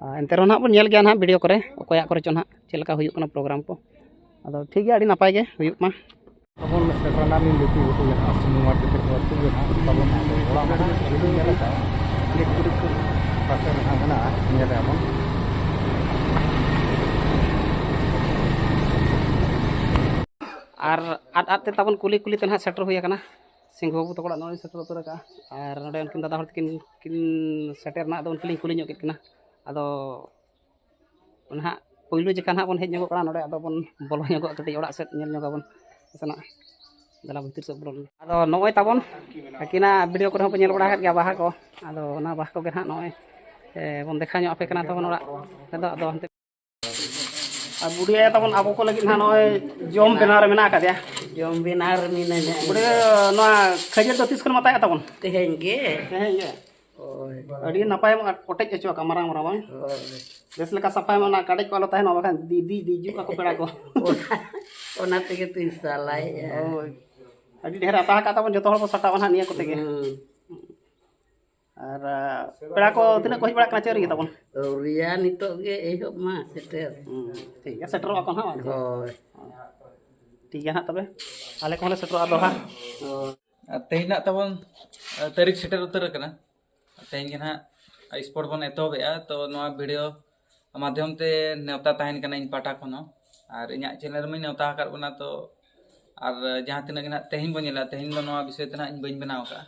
ᱟᱨ ᱮᱱᱛᱮ ᱨᱮᱦᱚᱸ ᱱᱟᱦᱟᱜ ᱵᱚᱱ ᱧᱮᱞ ᱜᱮᱭᱟ ᱱᱟᱦᱟᱜ video ᱠᱚᱨᱮ ᱚᱠᱚᱭᱟᱜ ᱠᱚᱨᱮ ᱪᱚ ᱱᱟᱦᱟᱜ ᱪᱮᱫ ᱞᱮᱠᱟ ᱦᱩᱭᱩᱜ ᱠᱟᱱᱟ program ᱠᱚ᱾ ᱟᱫᱚ ᱴᱷᱤᱠ ᱜᱮᱭᱟ, ᱟᱹᱰᱤ ᱱᱟᱯᱟᱭ ᱜᱮ ᱦᱩᱭᱩᱜ ᱢᱟ᱾ ᱛᱟᱵᱚᱱ ᱥᱮᱴᱮᱨ ᱮᱱᱟ ᱱᱤᱭᱟᱹ ᱞᱤᱯᱤ ᱜᱷᱩᱴᱩ ᱜᱮ ᱱᱟᱦᱟᱜ, ᱥᱤᱢᱩ ᱢᱟᱨᱠᱮᱴ ᱨᱮ ᱟᱹᱛᱩ ᱜᱮ ᱱᱟᱦᱟᱜ ᱛᱟᱵᱚᱱ ᱱᱟᱦᱟᱜ ᱚᱲᱟᱜ ᱢᱟ ᱱᱟᱦᱟᱜ ᱟᱹᱰᱤ ᱧᱮᱞ ᱟᱠᱟᱫᱼᱟ, ᱱᱤᱭᱟᱹ ᱠᱩᱲᱤ ᱯᱟᱥᱮ ᱨᱮ ᱱᱟᱦᱟᱜ ᱢᱮᱱᱟᱜᱼᱟ, ᱧᱮᱞᱮᱫᱼᱟ ᱵᱚᱱ᱾ ᱟᱨ ᱟᱫ ᱟᱫ ᱛᱮ ᱛᱟᱵᱚᱱ ᱠᱩᱞᱤ ᱠᱩᱞᱤ ᱛᱮ ᱱᱟᱦᱟᱜ ᱥᱮᱴᱮᱨ ᱦᱩᱭ ᱟᱠᱟᱱᱟ᱾ ᱥᱤᱝᱜᱩ ᱵᱟᱹᱵᱩ ᱛᱟᱠᱚ ᱚᱲᱟᱜ ᱱᱚᱜᱼᱚᱭ ᱥᱮᱴᱮᱨ ᱩᱛᱟᱹᱨ ᱟᱠᱟᱜᱼᱟ᱾ ᱟᱨ ᱱᱚᱰᱮ ᱩᱱᱠᱤᱱ ᱫᱟᱫᱟ ᱦᱚᱲ ᱛᱟᱹᱠᱤᱱ ᱠᱤᱱ ᱥᱮᱴᱮᱨ ᱮᱱᱟ, ᱟᱫᱚ ᱩᱱᱠᱤᱱ ᱞᱤᱧ ᱠᱩᱞᱤ ᱧᱚᱜ ᱠᱮᱫ ᱠᱤᱱᱟ᱾ ᱟᱫᱚ ᱱᱟᱦᱟᱜ ᱯᱳᱭᱞᱳ ᱡᱚᱠᱷᱟ ᱱᱟᱦᱟᱜ ᱵᱚᱱ ᱦᱮᱡ ᱧᱚᱜᱚᱜ ᱠᱟᱱᱟ ᱱᱚᱰᱮ, ᱟᱫᱚ ᱵᱚᱱ ᱵᱚᱞᱚ ᱧᱚᱜᱚᱜᱼᱟ ᱠᱟᱹᱴᱤᱡ ᱚᱲᱟᱜ ᱥᱮᱫ, ᱧᱮᱞ ᱧᱚᱜᱟᱵᱚᱱ ᱥᱮᱱᱟᱜ᱾ ᱫᱮᱞᱟ ᱵᱷᱤᱛᱤᱨ ᱥᱮᱫ ᱵᱚᱞᱚ ᱞᱮᱱ᱾ ᱟᱫᱚ ᱱᱚᱜᱼᱚᱭ ᱛᱟᱵᱚᱱ ᱟᱹᱠᱤᱱᱟᱜ video ᱠᱚᱨᱮ ᱦᱚᱸ ᱯᱮ ᱧᱮᱞ ᱵᱟᱲᱟ ᱟᱠᱟᱫ ᱜᱮᱭᱟ ᱵᱟᱦᱟ ᱠᱚ᱾ ᱟᱫᱚ ᱚᱱᱟ ᱵᱟᱦᱟ ᱠᱚᱜᱮ ᱱᱟᱦᱟᱜ ᱱᱚᱜᱼᱚᱭ, ᱮ, ᱵᱚᱱ ᱫᱮᱠᱷᱟᱣ ᱧᱚᱜ ᱟᱯᱮ ᱠᱟᱱᱟ ᱛᱟᱵᱚᱱ ᱚᱲᱟᱜ ᱨᱮᱫᱚ᱾ ᱟᱫᱚ ᱦᱟᱱᱛᱮ ᱟᱨ ᱵᱩᱰᱷᱤ ᱟᱭᱳ ᱛᱟᱵᱚᱱ ᱟᱵᱚ ᱠᱚ ᱞᱟᱹᱜᱤᱫ ᱱᱟᱦᱟᱜ ᱱᱚᱜᱼᱚᱭ ᱡᱚᱢ ᱵᱮᱱᱟᱣ ᱨᱮ ᱢᱮᱱᱟᱜ ᱟᱠᱟᱫᱮᱭᱟ᱾ ᱡᱚᱢ ᱵᱮᱱᱟᱣ ᱨᱮ ᱢᱮᱱᱟᱹᱧᱟ᱾ ᱵᱩᱰᱷᱤ, ᱱᱚᱣᱟ ᱠᱷᱟᱹᱡᱟᱹᱲᱤ ᱫᱚ ᱛᱤᱥ ᱠᱷᱚᱱ ᱢᱟᱛᱟᱭᱮᱫ ᱛᱟᱵᱚᱱ? ᱛᱮᱦᱮᱧ ᱜᱮ᱾ ᱛᱮᱦᱮᱧ ᱜᱮ᱾ ᱦᱳᱭ᱾ ᱟᱹᱰᱤ ᱱᱟᱯᱟᱭ ᱮᱢ ᱚᱴᱮᱡ ᱦᱚᱪᱚ ᱟᱠᱟᱫ, ᱢᱟᱨᱟᱝ ᱢᱟᱨᱟᱝ ᱵᱟᱝ? ᱦᱳᱭ᱾ ᱵᱮᱥ ᱞᱮᱠᱟ ᱥᱟᱯᱷᱟᱭ ᱢᱮ, ᱚᱱᱟ ᱠᱟᱰᱮᱡ ᱠᱚ ᱟᱞᱚ ᱛᱟᱦᱮᱱ ᱢᱟ, ᱵᱟᱠᱷᱟᱱ ᱫᱤᱫᱤ ᱫᱤᱡᱩᱜ ᱟᱠᱚ ᱯᱮᱲᱟ ᱠᱚ᱾ ᱚᱱᱟ, ᱚᱱᱟ ᱛᱮᱜᱮ ᱛᱚᱧ ᱥᱟᱞᱟᱭᱮᱜᱼᱟ᱾ ᱦᱳᱭ᱾ ᱟᱹᱰᱤ ᱰᱷᱮᱨ ᱟᱛᱟ ᱟᱠᱟᱫ ᱛᱟᱵᱚᱱ, ᱡᱚᱛᱚ ᱦᱚᱲ ᱵᱚ ᱥᱟᱴᱟᱣᱟ ᱱᱟᱦᱟᱜ ᱱᱤᱭᱟᱹ ᱠᱚᱛᱮ ᱜᱮ᱾ ᱦᱩᱸ᱾ ᱟᱨ, ᱟ, ᱯᱮᱲᱟ ᱠᱚ ᱛᱤᱱᱟᱹᱜ ᱠᱚ ᱦᱮᱡ ᱵᱟᱲᱟᱜ ᱠᱟᱱᱟ, ᱪᱮᱫ ᱨᱮᱜᱮ ᱛᱟᱵᱚᱱ? ᱟᱹᱣᱨᱤᱭᱟ, ᱱᱤᱛᱚᱜ ᱜᱮ ᱮᱦᱚᱵ ᱢᱟ ᱥᱮᱴᱮᱨ᱾ ᱦᱩᱸ, ᱴᱷᱤᱠ ᱜᱮᱭᱟ, ᱥᱮᱴᱮᱨᱚᱜ ᱟᱠᱚ ᱱᱟᱦᱟᱜ, ᱵᱟᱝ ᱪᱮ? ᱦᱳᱭ᱾ ᱴᱷᱤᱠ ᱜᱮᱭᱟ ᱱᱟᱦᱟᱜ ᱛᱚᱵᱮ, ᱟᱞᱮ ᱠᱚᱦᱚᱸ ᱞᱮ ᱥᱮᱴᱮᱨᱚᱜᱼᱟ ᱫᱚᱲᱦᱟ᱾ ᱦᱳᱭ᱾ ᱟᱨ ᱛᱮᱦᱮᱧ ᱱᱟᱜ ᱛᱟᱵᱚᱱ, ᱟ, ᱛᱟᱹᱨᱤᱠᱷ ᱥᱮᱴᱮᱨ ᱩᱛᱟᱹᱨ ᱟᱠᱟᱱᱟ᱾ ᱛᱮᱦᱮᱧ ᱜᱮ ᱱᱟᱦᱟᱜ ᱥᱯᱳᱨᱴ ᱵᱚᱱ ᱮᱛᱚᱦᱚᱵᱮᱜᱼᱟ, ᱛᱚ ᱱᱚᱣᱟ ᱵᱷᱤᱰᱤᱭᱳ ᱢᱟᱫᱽᱫᱷᱚᱢ ᱛᱮ ᱱᱮᱣᱛᱟ ᱛᱟᱦᱮᱱ ᱠᱟᱱᱟ ᱤᱧ ᱯᱟᱦᱴᱟ ᱠᱷᱚᱱ ᱦᱚᱸ᱾ ᱟᱨ ᱤᱧᱟᱹᱜ ᱪᱮᱱᱮᱞ ᱨᱮᱢᱟᱧ ᱱᱮᱣᱛᱟ ᱟᱠᱟᱫ ᱵᱚᱱᱟ, ᱛᱚ ᱟᱨ ᱡᱟᱦᱟᱸ ᱛᱤᱱᱟᱹᱜ ᱜᱮ ᱱᱟᱦᱟᱜ ᱛᱮᱦᱮᱧ ᱵᱚᱱ ᱧᱮᱞᱟ, ᱛᱮᱦᱮᱧ ᱫᱚ ᱱᱚᱣᱟ ᱵᱤᱥᱚᱭ ᱛᱮ ᱱᱟᱦᱟᱜ ᱤᱧ ᱵᱟᱹᱧ ᱵᱮᱱᱟᱣ ᱟᱠᱟᱫᱼᱟ᱾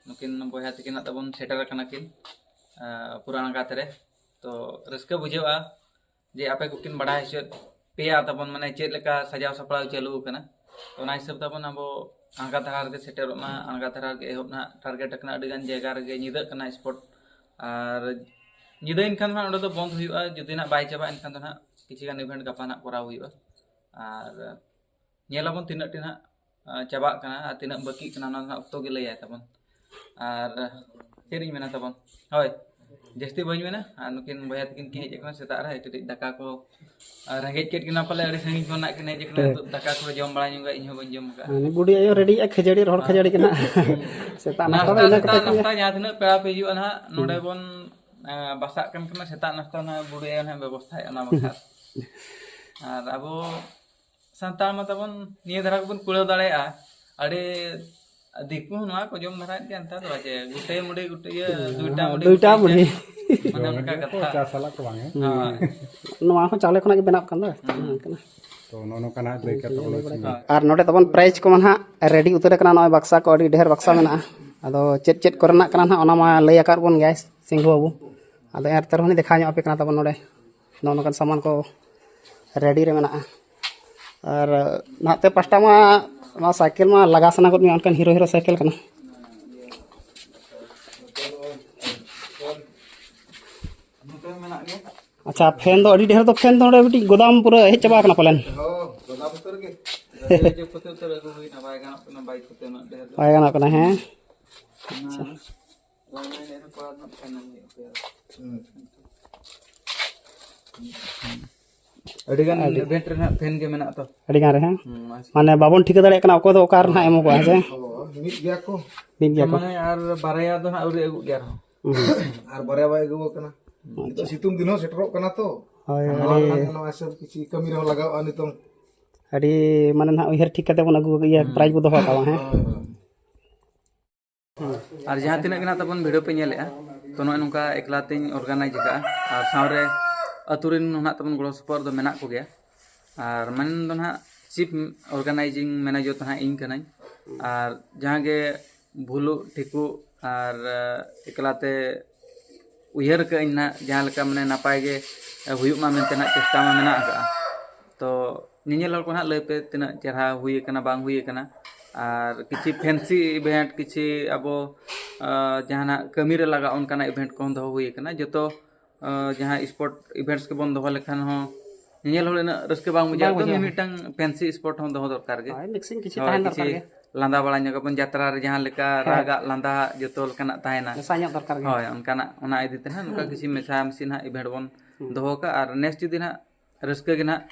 ᱱᱩᱠᱤᱱ ᱵᱚᱭᱦᱟ ᱛᱟᱹᱠᱤᱱ ᱱᱟᱦᱟᱜ ᱛᱟᱵᱚᱱ ᱥᱮᱴᱮᱨ ᱟᱠᱟᱱᱟ ᱠᱤᱱ, ᱟ, ᱯᱩᱨᱟᱱ ᱟᱲᱜᱟᱛ ᱨᱮ᱾ ᱛᱚ ᱨᱟᱹᱥᱠᱟᱹ ᱵᱩᱡᱷᱟᱹᱜᱼᱟ ᱡᱮ ᱟᱯᱮ ᱠᱚᱠᱤᱱ ᱵᱟᱲᱟᱭ ᱦᱚᱪᱚᱭᱮᱫ ᱯᱮᱭᱟ ᱛᱟᱵᱚᱱ, ᱢᱟᱱᱮ ᱪᱮᱫ ᱞᱮᱠᱟ ᱥᱟᱡᱟᱣ ᱥᱟᱯᱲᱟᱣ ᱪᱟᱹᱞᱩ ᱟᱠᱟᱱᱟ᱾ ᱛᱚ ᱚᱱᱟ ᱦᱤᱥᱟᱹᱵ ᱛᱟᱵᱚᱱ ᱟᱵᱚ ᱟᱬᱜᱟ ᱫᱷᱟᱨᱟ ᱨᱮᱜᱮ ᱥᱮᱴᱮᱨᱚᱜ ᱢᱟ, ᱟᱬᱜᱟ ᱫᱷᱟᱨᱟ ᱨᱮᱜᱮ ᱮᱦᱚᱵ ᱱᱟᱦᱟᱜ ᱴᱟᱨᱜᱮᱴ ᱟᱠᱟᱱᱟ, ᱟᱹᱰᱤ ᱜᱟᱱ ᱡᱟᱭᱜᱟ ᱨᱮᱜᱮ ᱧᱤᱫᱟᱹᱜ ᱠᱟᱱᱟ ᱥᱯᱚᱴ᱾ ᱟᱨ ᱧᱤᱫᱟᱹᱭᱮᱱ ᱠᱷᱟᱱ ᱫᱚ ᱱᱟᱦᱟᱜ ᱚᱸᱰᱮ ᱫᱚ ᱵᱚᱱᱫ ᱦᱩᱭᱩᱜᱼᱟ, ᱡᱩᱫᱤ ᱱᱟᱦᱟᱜ ᱵᱟᱭ ᱪᱟᱵᱟᱜᱼᱟ ᱮᱱᱠᱷᱟᱱ ᱫᱚ ᱱᱟᱦᱟᱜ ᱠᱤᱪᱷᱩ ᱜᱟᱱ ᱤᱵᱷᱮᱱᱴ ᱜᱟᱯᱟ ᱱᱟᱦᱟᱜ ᱠᱚᱨᱟᱣ ᱦᱩᱭᱩᱜᱼᱟ᱾ ᱟᱨ ᱧᱮᱞ ᱟᱵᱚᱱ ᱛᱤᱱᱟᱹᱜ ᱴᱤ ᱱᱟᱦᱟᱜ, ᱟ, ᱪᱟᱵᱟᱜ ᱠᱟᱱᱟ ᱟᱨ ᱛᱤᱱᱟᱹᱜ ᱵᱟᱹᱠᱤᱜ ᱠᱟᱱᱟ, ᱚᱱᱟ ᱫᱚ ᱱᱟᱦᱟᱜ ᱚᱠᱛᱚ ᱜᱮ ᱞᱟᱹᱭᱟᱭ ᱛᱟᱵᱚᱱ᱾ ᱟᱨ ᱪᱮᱫ ᱤᱧ ᱢᱮᱱᱟ ᱛᱟᱵᱚᱱ, ᱦᱳᱭ, ᱡᱟᱹᱥᱛᱤ ᱵᱟᱹᱧ ᱢᱮᱱᱟ᱾ ᱟᱨ ᱱᱩᱠᱤᱱ ᱵᱚᱭᱦᱟ ᱛᱟᱹᱠᱤᱱ ᱠᱤᱱ ᱦᱮᱡ ᱟᱠᱟᱱᱟ ᱥᱮᱛᱟᱜ ᱨᱮ, ᱠᱟᱹᱴᱤᱡ ᱫᱟᱠᱟ ᱠᱚ, ᱟᱨ ᱨᱮᱸᱜᱮᱡ ᱠᱮᱫ ᱠᱤᱱᱟ ᱯᱟᱞᱮ, ᱟᱹᱰᱤ ᱥᱟᱺᱜᱤᱧ ᱠᱷᱚᱱᱟᱜ ᱠᱤᱱ ᱦᱮᱡ ᱟᱠᱟᱱᱟ᱾ ᱦᱮᱸ᱾ ᱱᱤᱛᱚᱜ ᱫᱟᱠᱟ ᱠᱚ ᱡᱚᱢ ᱵᱟᱲᱟ ᱧᱚᱜᱟ, ᱤᱧ ᱦᱚᱸ ᱵᱟᱹᱧ ᱡᱚᱢ ᱟᱠᱟᱫᱼᱟ᱾ ᱦᱮᱸ, ᱵᱩᱰᱷᱤ ᱟᱭᱳ ᱨᱮᱰᱤᱭᱮᱫᱼᱟ ᱠᱷᱟᱹᱡᱟᱹᱲᱤ, ᱨᱚᱦᱚᱲ ᱠᱷᱟᱹᱡᱟᱹᱲᱤ ᱠᱟᱱᱟ᱾ ᱥᱮᱛᱟᱜ ᱱᱟᱥᱛᱟ ᱱᱟᱥᱛᱟ ᱫᱚ ᱤᱱᱟᱹ ᱥᱮᱛᱟᱜ ᱠᱟᱛᱮ ᱜᱮ᱾ ᱱᱟᱥᱛᱟ ᱡᱟᱦᱟᱸ ᱛᱤᱱᱟᱹᱜ ᱯᱮᱲᱟ ᱯᱮ ᱦᱤᱡᱩᱜᱼᱟ ᱱᱟᱦᱟᱜ, ᱱᱚᱰᱮ ᱦᱩᱸ᱾ ᱵᱚᱱ, ᱮᱸ, ᱵᱟᱥᱟᱜ ᱠᱟᱱ ᱠᱷᱟᱱ ᱥᱮᱛᱟᱜ ᱱᱟᱥᱛᱟ ᱱᱟᱦᱟᱜ ᱵᱩᱰᱷᱤ ᱟᱭᱳ ᱱᱟᱦᱟᱜ ᱵᱮᱵᱚᱥᱛᱷᱟᱭᱟ ᱚᱱᱟ ᱵᱟᱠᱷᱨᱟ᱾ ᱟᱨ ᱟᱵᱚ ᱥᱟᱱᱛᱟᱲ ᱢᱟ ᱛᱟᱵᱚᱱ ᱱᱤᱭᱟᱹ ᱫᱷᱟᱨᱟ ᱜᱮᱵᱚᱱ ᱠᱩᱲᱟᱹᱣ ᱫᱟᱲᱮᱭᱟᱜᱼᱟ᱾ ᱟᱹᱰᱤ ᱫᱤᱠᱩ ᱦᱚᱸ ᱱᱚᱣᱟ ᱠᱚ ᱡᱚᱢ ᱫᱷᱟᱨᱟᱭᱮᱫ ᱜᱮᱭᱟ ᱱᱮᱛᱟᱨ ᱫᱚ, ᱡᱮ ᱜᱩᱴᱟᱹᱭ ᱢᱩᱲᱤ, ᱜᱩᱴᱟᱹᱭ, ᱦᱮᱸ, ᱫᱩᱭᱴᱟ ᱦᱮᱸ, ᱢᱩᱲᱤ, ᱫᱩᱭᱴᱟ ᱜᱩᱴᱟᱹᱭ ᱢᱩᱲᱤ᱾ ᱪᱮᱫ? ᱚᱱᱮ ᱚᱱᱠᱟ ᱠᱟᱛᱷᱟ᱾ ᱪᱟ ᱥᱟᱞᱟᱜ ᱠᱚ ᱵᱟᱝ, ᱦᱮᱸ? ᱦᱳᱭ᱾ ᱱᱚᱣᱟ ᱦᱚᱸ ᱪᱟᱣᱞᱮ ᱠᱷᱚᱱᱟᱜ ᱜᱮ ᱵᱮᱱᱟᱜ ᱠᱟᱱ ᱫᱚ᱾ ᱦᱩᱸ᱾ ᱠᱟᱱᱟ᱾ ᱛᱚ, ᱱᱚᱜᱼᱚ ᱱᱚᱝᱠᱟ ᱱᱟᱦᱟᱜ ᱞᱟᱹᱭ ᱠᱟᱛᱮ ᱵᱚᱱ ᱦᱳᱭ᱾ ᱟᱨ ᱱᱚᱰᱮ ᱛᱟᱵᱚᱱ ᱯᱨᱟᱭᱤᱡᱽ ᱠᱚᱢᱟ ᱱᱟᱦᱟᱜ ᱨᱮᱰᱤ ᱩᱛᱟᱹᱨ ᱟᱠᱟᱱᱟ᱾ ᱱᱚᱜᱼᱚᱭ ᱵᱟᱠᱥᱟ ᱠᱚ ᱟᱹᱰᱤ ᱰᱷᱮᱨ ᱵᱟᱠᱥᱟ ᱢᱮᱱᱟᱜᱼᱟ᱾ ᱟᱫᱚ ᱪᱮᱫ ᱪᱮᱫ ᱠᱚᱨᱮᱱᱟᱜ ᱠᱟᱱᱟ ᱱᱟᱦᱟᱜ, ᱚᱱᱟ ᱢᱟ ᱞᱟᱹᱭ ᱟᱠᱟᱫ ᱵᱚᱱ ᱜᱮᱭᱟᱭ ᱥᱤᱝᱦᱩ ᱵᱟᱹᱵᱩ᱾ ᱟᱫᱚ ᱮᱱ ᱨᱮᱦᱚᱸ ᱞᱤᱧ ᱫᱮᱠᱷᱟᱣ ᱧᱚᱜ ᱟᱯᱮ ᱠᱟᱱᱟ ᱛᱟᱵᱚᱱ ᱱᱚᱰᱮ᱾ ᱱᱚᱜᱼᱚ ᱱᱚᱝᱠᱟᱱ ᱥᱟᱢᱟᱱ ᱠᱚ ᱨᱮᱰᱤ ᱨᱮ ᱢᱮᱱᱟᱜᱼᱟ᱾ ᱟᱨ ᱱᱟᱦᱟᱜ ᱛᱮ ᱯᱟᱥᱴᱟ ᱢᱟ ᱱᱚᱣᱟ ᱥᱟᱭᱠᱮᱞ ᱢᱟ ᱞᱟᱜᱟ ᱥᱟᱱᱟ ᱜᱚᱫ ᱢᱮᱭᱟ, ᱚᱱᱠᱟᱱ ᱦᱤᱨᱳ ᱦᱤᱨᱳ ᱥᱟᱭᱠᱮᱞ ᱠᱟᱱᱟ᱾ ᱱᱚᱛᱮ ᱢᱮᱱᱟᱜ ᱜᱮᱭᱟ᱾ ᱟᱪᱪᱷᱟ, ᱯᱷᱮᱱ ᱫᱚ ᱟᱹᱰᱤ ᱰᱷᱮᱨ ᱫᱚ, ᱯᱷᱮᱱ ᱫᱚ ᱱᱚᱰᱮ ᱢᱤᱫᱴᱤᱡ ᱜᱚᱫᱟᱢ ᱯᱩᱨᱟᱹ ᱦᱮᱡ ᱪᱟᱵᱟ ᱟᱠᱟᱱᱟ ᱯᱟᱞᱮᱱ᱾ ᱦᱚᱸ, ᱜᱚᱫᱟᱢ ᱩᱛᱟᱹᱨ ᱜᱮ᱾ ᱡᱳᱜᱟᱡᱳᱜᱽ ᱠᱚᱛᱮ ᱩᱛᱟᱹᱨ ᱟᱹᱜᱩ ᱦᱩᱭᱱᱟ, ᱵᱟᱭ ᱜᱟᱱᱚᱜ ᱠᱟᱱᱟ ᱵᱟᱭᱤᱠ ᱠᱚᱛᱮ ᱩᱱᱟᱹᱜ ᱰᱷᱮᱨ ᱫᱚ᱾ ᱵᱟᱭ ᱜᱟᱱᱚᱜ ᱠᱟᱱᱟ, ᱦᱮᱸ᱾ ᱟᱪᱪᱷᱟ᱾ ᱞᱟᱭᱤᱱ ᱞᱟᱭᱤᱱ ᱨᱮ ᱠᱚᱨᱟᱣ ᱨᱮᱱᱟᱜ ᱯᱷᱮᱱ ᱮᱢ ᱦᱩᱭᱩᱜ ᱛᱟᱭᱟ᱾ ᱦᱩᱸ᱾ ᱟᱹᱰᱤ ᱜᱟᱱ ᱟᱹᱰᱤ ᱤᱵᱷᱮᱱᱴ ᱨᱮ ᱱᱟᱜ ᱯᱷᱮᱱ ᱜᱮ ᱢᱮᱱᱟᱜ ᱛᱚ᱾ ᱟᱹᱰᱤ ᱜᱟᱱ ᱨᱮ, ᱦᱮᱸ? ᱦᱩᱸ, ᱟᱪᱪᱷᱟ᱾ ᱢᱟᱱᱮ ᱵᱟᱵᱚᱱ ᱴᱷᱤᱠᱟᱹ ᱫᱟᱲᱮᱭᱟᱜ ᱠᱟᱱᱟ ᱚᱠᱚᱭ ᱫᱚ ᱚᱠᱟ ᱨᱮ ᱱᱟᱜ ᱮᱢᱚᱜᱚᱜᱼᱟ, ᱦᱮᱸ ᱥᱮ? ᱦᱚᱸ, ᱢᱤᱫ ᱜᱮᱭᱟ ᱠᱚ᱾ ᱢᱤᱫ ᱜᱮᱭᱟ ᱠᱚ᱾ ᱢᱟᱱᱮ ᱟᱨ ᱵᱟᱨᱭᱟ ᱫᱚ ᱱᱟᱜ ᱟᱹᱣᱨᱤ ᱟᱹᱜᱩᱜ ᱜᱮᱭᱟ ᱟᱨᱦᱚᱸ᱾ ᱦᱩᱸ᱾ ᱟᱨ ᱵᱟᱨᱭᱟ ᱵᱟᱭ ᱟᱹᱜᱩ ᱟᱠᱟᱱᱟ᱾ ᱟᱪᱪᱷᱟ᱾ ᱱᱤᱛᱚᱜ ᱥᱤᱛᱩᱝ ᱫᱤᱱ ᱦᱚᱸ ᱥᱮᱴᱮᱨᱚᱜ ᱠᱟᱱᱟ ᱛᱚ᱾ ᱦᱳᱭ, ᱱᱚᱣᱟ ᱟᱹᱰᱤ ᱨᱮᱱᱟᱜ ᱱᱚᱣᱟ ᱦᱤᱥᱟᱹᱵ ᱠᱤᱪᱷᱩ ᱠᱟᱹᱢᱤ ᱨᱮᱦᱚᱸ ᱞᱟᱜᱟᱜᱼᱟ ᱱᱤᱛᱚᱝ᱾ ᱟᱹᱰᱤ ᱢᱟᱱᱮ ᱱᱟᱦᱟᱜ ᱩᱭᱦᱟᱹᱨ ᱴᱷᱤᱠ ᱠᱟᱛᱮ ᱵᱚᱱ ᱟᱹᱜᱩ, ᱤᱭᱟᱹ, ᱦᱩᱸ᱾ ᱯᱨᱟᱭᱤᱡᱽ ᱵᱚ ᱫᱚᱦᱚ ᱠᱟᱜᱼᱟ, ᱦᱮᱸ? ᱦᱳᱭ, ᱦᱳᱭ᱾ ᱟᱨ ᱡᱟᱦᱟᱸ ᱛᱤᱱᱟᱹᱜ ᱜᱮ ᱱᱟᱜ ᱛᱟᱵᱚᱱ ᱵᱷᱤᱰᱤᱭᱳ ᱯᱮ ᱧᱮᱞᱮᱫᱼᱟ, ᱛᱚ, ᱱᱚᱜᱼᱚᱭ ᱱᱚᱝᱠᱟ ᱮᱠᱞᱟ ᱛᱤᱧ ᱚᱨᱜᱟᱱᱟᱭᱤᱡᱽ ᱟᱠᱟᱫᱼᱟ, ᱟᱨ ᱥᱟᱶᱨᱮ ᱟᱹᱛᱩ ᱨᱮᱱ ᱦᱚᱸ ᱱᱟᱜ ᱛᱟᱵᱚᱱ ᱜᱚᱲᱚ ᱥᱚᱯᱚᱦᱚᱫ ᱫᱚ ᱢᱮᱱᱟᱜ ᱠᱚᱜᱮᱭᱟ᱾ ᱟᱨ ᱢᱮᱱ ᱫᱚ ᱱᱟᱜ ᱪᱤᱯ ᱚᱨᱜᱟᱱᱟᱭᱤᱡᱤᱝ ᱢᱮᱱᱮᱡᱟᱨ ᱫᱚ ᱱᱟᱜ ᱤᱧ ᱠᱟᱹᱱᱟᱹᱧ᱾ ᱟᱨ ᱡᱟᱦᱟᱸ ᱜᱮ ᱵᱷᱩᱞᱩᱜ ᱴᱷᱤᱠᱩᱜ ᱟᱨ, ᱮ, ᱮᱠᱞᱟᱛᱮ ᱩᱭᱦᱟᱹᱨ ᱠᱟᱜ ᱟᱹᱧ ᱱᱟᱜ, ᱡᱟᱦᱟᱸ ᱞᱮᱠᱟ ᱢᱟᱱᱮ ᱱᱟᱯᱟᱭ ᱜᱮ ᱦᱩᱭᱩᱜ ᱢᱟ ᱢᱮᱱᱛᱮ ᱱᱟᱜ ᱪᱮᱥᱴᱟ ᱢᱟ ᱢᱮᱱᱟᱜ ᱟᱠᱟᱫᱼᱟ᱾ ᱛᱚ ᱧᱮᱧᱮᱞ ᱦᱚᱲ ᱠᱚ ᱱᱟᱜ ᱞᱟᱹᱭ ᱯᱮ ᱛᱤᱱᱟᱹᱜ ᱪᱮᱦᱨᱟ ᱦᱩᱭ ᱟᱠᱟᱱᱟ ᱵᱟᱝ ᱦᱩᱭ ᱟᱠᱟᱱᱟ᱾ ᱟᱨ ᱠᱤᱪᱷᱤ ᱯᱷᱮᱱᱥᱤ ᱤᱵᱷᱮᱱᱴ, ᱠᱤᱪᱷᱤ ᱟᱵᱚ, ᱟ, ᱡᱟᱦᱟᱱᱟᱜ ᱠᱟᱹᱢᱤ ᱨᱮ ᱞᱟᱜᱟᱜ ᱚᱱᱠᱟᱱᱟᱜ ᱤᱵᱷᱮᱱᱴ ᱠᱚᱦᱚᱸ ᱫᱚᱦᱚ ᱦᱩᱭ ᱟᱠᱟᱱᱟ᱾ ᱡᱚᱛᱚ, ᱟ, ᱡᱟᱦᱟᱸ ᱥᱯᱳᱨᱴ ᱤᱵᱷᱮᱱᱴᱥ ᱠᱚᱵᱚᱱ ᱫᱚᱦᱚ ᱞᱮᱠᱷᱟᱱ ᱦᱚᱸ ᱧᱮᱧᱮᱞ ᱦᱚᱲ ᱩᱱᱟᱹᱜ ᱨᱟᱹᱥᱠᱟᱹ ᱵᱟᱝ ᱵᱩᱡᱷᱟᱹᱜᱼᱟ᱾ ᱵᱟᱝ ᱛᱚ ᱵᱩᱡᱷᱟᱹᱜᱼᱟ᱾ ᱢᱤᱢᱤᱫᱴᱟᱝ ᱯᱷᱮᱱᱥᱤ ᱥᱯᱳᱨᱴ ᱦᱚᱸ ᱫᱚᱦᱚ ᱫᱚᱨᱠᱟᱨ ᱜᱮ᱾ ᱦᱳᱭ, ᱢᱤᱠᱥᱤᱝ ᱠᱤᱪᱷᱤ ᱦᱳᱭ, ᱛᱟᱦᱮᱱ ᱠᱤᱪᱷᱤ ᱫᱚᱨᱠᱟᱨ ᱜᱮ᱾ ᱞᱟᱸᱫᱟ ᱵᱟᱲᱟ ᱧᱚᱜ ᱟᱵᱚᱱ, ᱡᱟᱛᱨᱟ ᱨᱮ ᱡᱟᱦᱟᱸ ᱞᱮᱠᱟ ᱦᱮᱸ᱾ ᱨᱟᱜᱟᱜ ᱞᱟᱸᱫᱟ ᱡᱚᱛᱚ ᱞᱮᱠᱟᱱᱟᱜ ᱛᱟᱦᱮᱱᱟ᱾ ᱢᱮᱥᱟ ᱧᱚᱜ ᱫᱚᱨᱠᱟᱨ ᱜᱮ᱾ ᱦᱳᱭ, ᱚᱱᱠᱟᱱᱟᱜ ᱚᱱᱟ ᱤᱫᱤ ᱛᱮ ᱱᱟᱦᱟᱜ ᱱᱚᱝᱠᱟ ᱦᱩᱸ᱾ ᱠᱤᱪᱷᱤ ᱢᱮᱥᱟ ᱢᱤᱥᱤ ᱱᱟᱦᱟᱜ ᱤᱵᱷᱮᱱᱴ ᱵᱚᱱ ᱦᱩᱸ᱾ ᱫᱚᱦᱚ ᱠᱟᱜᱼᱟ᱾ ᱟᱨ ᱱᱮᱥ ᱡᱩᱫᱤ ᱱᱟᱦᱟᱜ ᱨᱟᱹᱥᱠᱟᱹ ᱜᱮ ᱱᱟᱦᱟᱜ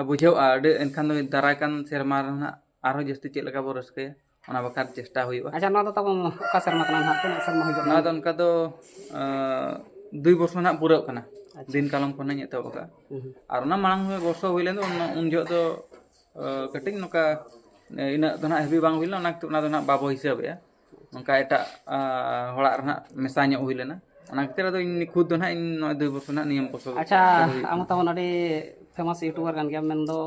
ᱵᱩᱡᱷᱟᱹᱜᱼᱟ, ᱟᱹᱰᱤ, ᱮᱱᱠᱷᱟᱱ ᱫᱚ ᱫᱟᱨᱟᱭ ᱠᱟᱱ ᱥᱮᱨᱢᱟ ᱨᱮᱦᱚᱸ ᱱᱟᱦᱟᱜ ᱟᱨᱦᱚᱸ ᱡᱟᱹᱥᱛᱤ ᱪᱮᱫ ᱞᱮᱠᱟ ᱵᱚ ᱨᱟᱹᱥᱠᱟᱹᱭᱟ, ᱚᱱᱟ ᱵᱟᱠᱷᱨᱟ ᱪᱮᱥᱴᱟ ᱦᱩᱭᱩᱜᱼᱟ᱾ ᱟᱪᱪᱷᱟ, ᱱᱚᱣᱟ ᱫᱚ ᱛᱟᱵᱚᱱ ᱚᱠᱟ ᱥᱮᱨᱢᱟ ᱠᱟᱱᱟ ᱱᱟᱦᱟᱜ? ᱛᱤᱱᱟᱹᱜ ᱥᱮᱨᱢᱟ ᱦᱩᱭᱩᱜ ᱠᱟᱱᱟ? ᱱᱚᱣᱟ ᱫᱚ ᱚᱱᱠᱟ ᱫᱚ, ᱟᱸ, ᱫᱩᱭ ᱵᱚᱨᱥᱚ ᱱᱟᱦᱟᱜ ᱯᱩᱨᱟᱹᱜ ᱠᱟᱱᱟ᱾ ᱟᱪᱪᱷᱟ᱾ ᱫᱤᱱ ᱠᱟᱞᱚᱢ ᱠᱷᱚᱱ ᱱᱟᱜ ᱤᱧ ᱮᱛᱚᱦᱚᱵ ᱟᱠᱟᱫᱼᱟ᱾ ᱦᱩᱸ ᱦᱩᱸ᱾ ᱟᱨ ᱚᱱᱟ ᱢᱟᱲᱟᱝ ᱦᱚᱸ ᱵᱚᱨᱥᱚ ᱦᱩᱭ ᱞᱮᱱ ᱫᱚ, ᱩᱱ, ᱩᱱ ᱡᱚᱦᱚᱜ ᱫᱚ, ᱟᱸ, ᱠᱟᱹᱴᱤᱡ ᱱᱚᱝᱠᱟ, ᱮ, ᱤᱱᱟᱹᱜ ᱫᱚ ᱱᱟᱦᱟᱜ ᱦᱮᱵᱤ ᱵᱟᱝ ᱦᱩᱭ ᱞᱮᱱᱟ, ᱚᱱᱟ ᱠᱷᱟᱹᱛᱤᱨ ᱚᱱᱟ ᱫᱚ ᱱᱟᱦᱟᱜ ᱵᱟᱵᱚ ᱦᱤᱥᱟᱹᱵᱮᱜᱼᱟ᱾ ᱱᱚᱝᱠᱟ ᱮᱴᱟᱜ, ᱟᱸ, ᱦᱚᱲᱟᱜ ᱨᱮ ᱱᱟᱦᱟᱜ ᱢᱮᱥᱟ ᱧᱚᱜ ᱦᱩᱭ ᱞᱮᱱᱟ᱾ ᱚᱱᱟ ᱠᱷᱟᱹᱛᱤᱨ ᱟᱫᱚ ᱤᱧ ᱠᱷᱩᱫ ᱫᱚ ᱱᱟᱦᱟᱜ ᱤᱧ ᱱᱚᱜᱼᱚᱭ ᱫᱩᱭ ᱵᱚᱨᱥᱚ ᱱᱟᱦᱟᱜ ᱱᱤᱭᱟᱹᱢ ᱵᱚᱨᱥᱚ ᱟᱪᱪᱷᱟ, ᱪᱟᱹᱞᱩ ᱦᱩᱭᱩᱜ ᱟᱢ ᱠᱟᱱᱟ᱾ ᱛᱟᱵᱚᱱ ᱟᱹᱰᱤ ᱯᱷᱮᱢᱟᱥ ᱭᱩᱴᱩᱵᱟᱨ ᱠᱟᱱ ᱜᱮᱭᱟᱢ, ᱢᱮᱱᱫᱚ,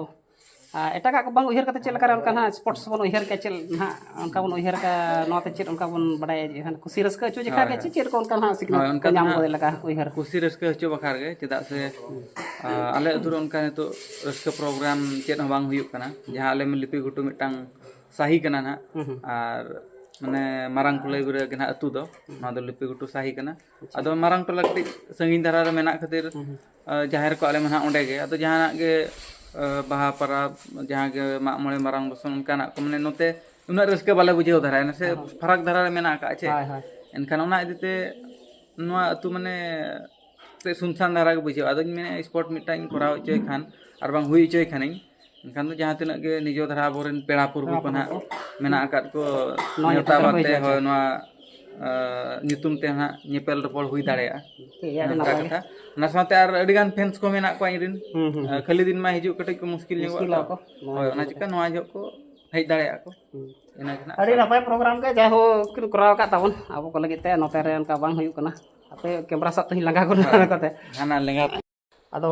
ᱟᱨ ᱮᱴᱟᱜᱟᱜ ᱠᱚ ᱵᱟᱝ ᱩᱭᱦᱟᱹᱨ ᱠᱟᱛᱮ ᱪᱮᱫ ᱞᱮᱠᱟᱨᱮ ᱚᱱᱠᱟ ᱱᱟᱦᱟᱜ ᱥᱯᱳᱨᱴᱥ ᱵᱚᱱ ᱩᱭᱦᱟᱹᱨ ᱠᱮᱜᱼᱟ, ᱪᱮᱫ ᱱᱟᱦᱟᱜ ᱚᱱᱠᱟ ᱵᱚᱱ ᱩᱭᱦᱟᱹᱨ ᱠᱟᱜᱼᱟ, ᱱᱚᱣᱟᱛᱮ ᱪᱮᱫ ᱚᱱᱠᱟ ᱵᱚᱱ ᱵᱟᱰᱟᱭᱟ ᱡᱮ ᱠᱷᱟᱱ ᱠᱩᱥᱤ ᱨᱟᱹᱥᱠᱟᱹ ᱦᱚᱪᱚ ᱡᱮᱠᱷᱟ ᱦᱳᱭ, ᱜᱮ ᱦᱳᱭ᱾ ᱪᱮᱫ, ᱪᱮᱫ ᱞᱮᱠᱟ ᱚᱱᱠᱟ ᱱᱟᱦᱟᱜ ᱥᱤᱠᱷᱱᱟᱹᱛ ᱦᱳᱭ, ᱚᱱᱠᱟ ᱠᱚ ᱫᱚ ᱧᱟᱢ ᱱᱟᱦᱟᱜ ᱜᱚᱫ ᱞᱮᱠᱟ ᱩᱭᱦᱟᱹᱨ? ᱠᱩᱥᱤ ᱨᱟᱹᱥᱠᱟᱹ ᱦᱚᱪᱚ ᱵᱟᱠᱷᱨᱟ ᱜᱮ, ᱪᱮᱫᱟᱜ ᱥᱮ, ᱟ, ᱟᱞᱮ ᱟᱹᱛᱩ ᱨᱮ ᱚᱱᱠᱟ ᱱᱤᱛᱚᱜ ᱨᱟᱹᱥᱠᱟᱹ ᱯᱨᱳᱜᱨᱟᱢ ᱪᱮᱫ ᱦᱚᱸ ᱵᱟᱝ ᱦᱩᱭᱩᱜ ᱠᱟᱱᱟ᱾ ᱡᱟᱦᱟᱸ ᱟᱞᱮ ᱞᱤᱯᱤ ᱜᱷᱩᱴᱩ ᱢᱤᱫᱴᱟᱝ ᱥᱟᱹᱦᱤ ᱠᱟᱱᱟ ᱱᱟᱦᱟᱜ᱾ ᱦᱩᱸ, ᱦᱩᱸ᱾ ᱟᱨ ᱢᱟᱱᱮ ᱢᱟᱨᱟᱝ ᱠᱩᱞᱟᱹᱭ ᱵᱤᱨᱟᱹ ᱜᱮ ᱱᱟᱦᱟᱜ ᱟᱹᱛᱩ ᱫᱚ᱾ ᱱᱚᱣᱟ ᱫᱚ ᱞᱤᱯᱤ ᱜᱷᱩᱴᱩ ᱥᱟᱹᱦᱤ ᱠᱟᱱᱟ᱾ ᱟᱫᱚ ᱢᱟᱨᱟᱝ ᱴᱚᱞᱟ ᱠᱟᱹᱴᱤᱡ ᱥᱟᱺᱜᱤᱧ ᱫᱷᱟᱨᱟ ᱨᱮ ᱢᱮᱱᱟᱜ ᱠᱷᱟᱹᱛᱤᱨ, ᱦᱩᱸ, ᱦᱩᱸ᱾ ᱟᱸ, ᱡᱟᱦᱮᱨ ᱠᱚ ᱟᱞᱮ ᱢᱟ ᱱᱟᱦᱟᱜ ᱚᱸᱰᱮ ᱜᱮ᱾ ᱟᱫᱚ ᱡᱟᱦᱟᱱᱟᱜ ᱜᱮ, ᱟᱸ, ᱵᱟᱦᱟ ᱯᱚᱨᱚᱵᱽ, ᱡᱟᱦᱟᱸ ᱜᱮ ᱢᱟᱜ ᱢᱚᱬᱮ, ᱢᱟᱨᱟᱝ ᱵᱚᱥᱚᱱ, ᱚᱱᱠᱟᱱᱟᱜ ᱠᱚ, ᱢᱟᱱᱮ ᱱᱚᱛᱮ ᱩᱱᱟᱹᱜ ᱨᱟᱹᱥᱠᱟᱹ ᱵᱟᱞᱮ ᱵᱩᱡᱷᱟᱹᱣ ᱫᱷᱟᱨᱟᱭᱟ, ᱱᱟᱥᱮ ᱦᱳᱭ᱾ ᱯᱷᱟᱨᱟᱠ ᱫᱷᱟᱨᱟ ᱨᱮ ᱢᱮᱱᱟᱜ ᱟᱠᱟᱫᱼᱟ ᱪᱮ᱾ ᱦᱳᱭ, ᱦᱳᱭ᱾ ᱮᱱᱠᱷᱟᱱ ᱚᱱᱟ ᱤᱫᱤ ᱛᱮ ᱱᱚᱣᱟ ᱟᱹᱛᱩ ᱢᱟᱱᱮ ᱠᱟᱹᱡ ᱥᱩᱱᱥᱟᱱ ᱫᱷᱟᱨᱟ ᱜᱮ ᱵᱩᱡᱷᱟᱹᱜᱼᱟ᱾ ᱟᱫᱚᱧ ᱢᱮᱱᱮᱫᱼᱟ, ᱥᱯᱳᱨᱴ ᱢᱤᱫᱴᱟᱝ ᱤᱧ ᱠᱚᱨᱟᱣ ᱦᱚᱪᱚᱭ ᱠᱷᱟᱱ ᱟᱨ ᱵᱟᱝ ᱦᱩᱭ ᱦᱚᱪᱚᱭ ᱠᱷᱟᱱᱤᱧ, ᱮᱱᱠᱷᱟᱱ ᱫᱚ ᱡᱟᱦᱟᱸ ᱛᱤᱱᱟᱹᱜ ᱜᱮ ᱱᱤᱡᱚ ᱫᱷᱟᱨᱟ ᱟᱵᱚᱨᱮᱱ ᱯᱮᱲᱟ ᱯᱩᱨᱵᱷᱩ ᱯᱮᱲᱟ ᱠᱚ ᱱᱟᱦᱟᱜ ᱯᱩᱨᱵᱷᱩ ᱠᱚ ᱢᱮᱱᱟᱜ ᱟᱠᱟᱫ ᱠᱚ, ᱱᱚᱣᱟ ᱱᱮᱣᱛᱟ ᱧᱮᱯᱮᱞ ᱨᱮᱯᱮ ᱵᱟᱨᱛᱮ, ᱦᱤᱡᱩᱜᱼᱟ ᱦᱳᱭ, ᱪᱮ? ᱱᱚᱣᱟ, ᱟᱸ, ᱧᱩᱛᱩᱢ ᱛᱮ ᱦᱟᱸᱜ ᱧᱮᱯᱮᱞ ᱨᱚᱯᱚᱲ ᱦᱩᱭ ᱫᱟᱲᱮᱭᱟᱜᱼᱟ᱾ ᱴᱷᱤᱠ ᱜᱮᱭᱟ, ᱟᱹᱰᱤ ᱱᱚᱝᱠᱟ ᱱᱟᱯᱟᱭ ᱜᱮ᱾ ᱠᱟᱛᱷᱟ᱾ ᱚᱱᱟ ᱥᱟᱶᱛᱮ ᱟᱨ ᱟᱹᱰᱤᱜᱟᱱ ᱯᱷᱮᱱᱥ ᱠᱚ ᱢᱮᱱᱟᱜ ᱠᱚᱣᱟ ᱤᱧ ᱨᱮᱱ᱾ ᱦᱩᱸ, ᱦᱩᱸ, ᱟᱸ, ᱦᱩᱸ᱾ ᱠᱷᱟᱹᱞᱤ ᱫᱤᱱ ᱢᱟ ᱦᱤᱡᱩᱜ ᱠᱟᱹᱴᱤᱡ ᱠᱚ ᱢᱩᱥᱠᱤᱞ ᱧᱚᱜᱚᱜᱼᱟ ᱢᱩᱥᱠᱤᱞᱚᱜᱼᱟ ᱛᱚ᱾ ᱠᱚ᱾ ᱱᱚᱣᱟ ᱦᱳᱭ, ᱚᱱᱟ ᱠᱟᱛᱷᱟ ᱪᱤᱠᱟ ᱠᱟᱱᱟ᱾ ᱱᱚᱣᱟ ᱡᱚᱦᱚᱜ ᱠᱚ ᱦᱮᱡ ᱫᱟᱲᱮᱭᱟᱜᱼᱟ ᱠᱚ᱾ ᱦᱩᱸ᱾ ᱤᱱᱟᱹ ᱜᱮ ᱱᱟᱜ ᱟᱹᱰᱤ ᱥᱟᱨ᱾ ᱱᱟᱯᱟᱭ ᱯᱨᱳᱜᱨᱟᱢ ᱜᱮ, ᱡᱟᱭᱦᱳᱠ ᱠᱤᱱ ᱠᱚᱨᱟᱣ ᱟᱠᱟᱫ ᱛᱟᱵᱚᱱ, ᱟᱵᱚ ᱠᱚ ᱞᱟᱹᱜᱤᱫ ᱛᱮ ᱱᱚᱛᱮ ᱨᱮ ᱚᱱᱠᱟ ᱵᱟᱝ ᱦᱩᱭᱩᱜ ᱠᱟᱱᱟ᱾ ᱟᱯᱮ ᱠᱮᱢᱨᱟ ᱥᱟᱵ ᱛᱮᱦᱮᱧ ᱞᱟᱸᱜᱟ ᱠᱚ ᱦᱮᱸ᱾ ᱦᱟᱱᱟ ᱞᱮᱸᱜᱟ᱾ ᱟᱫᱚ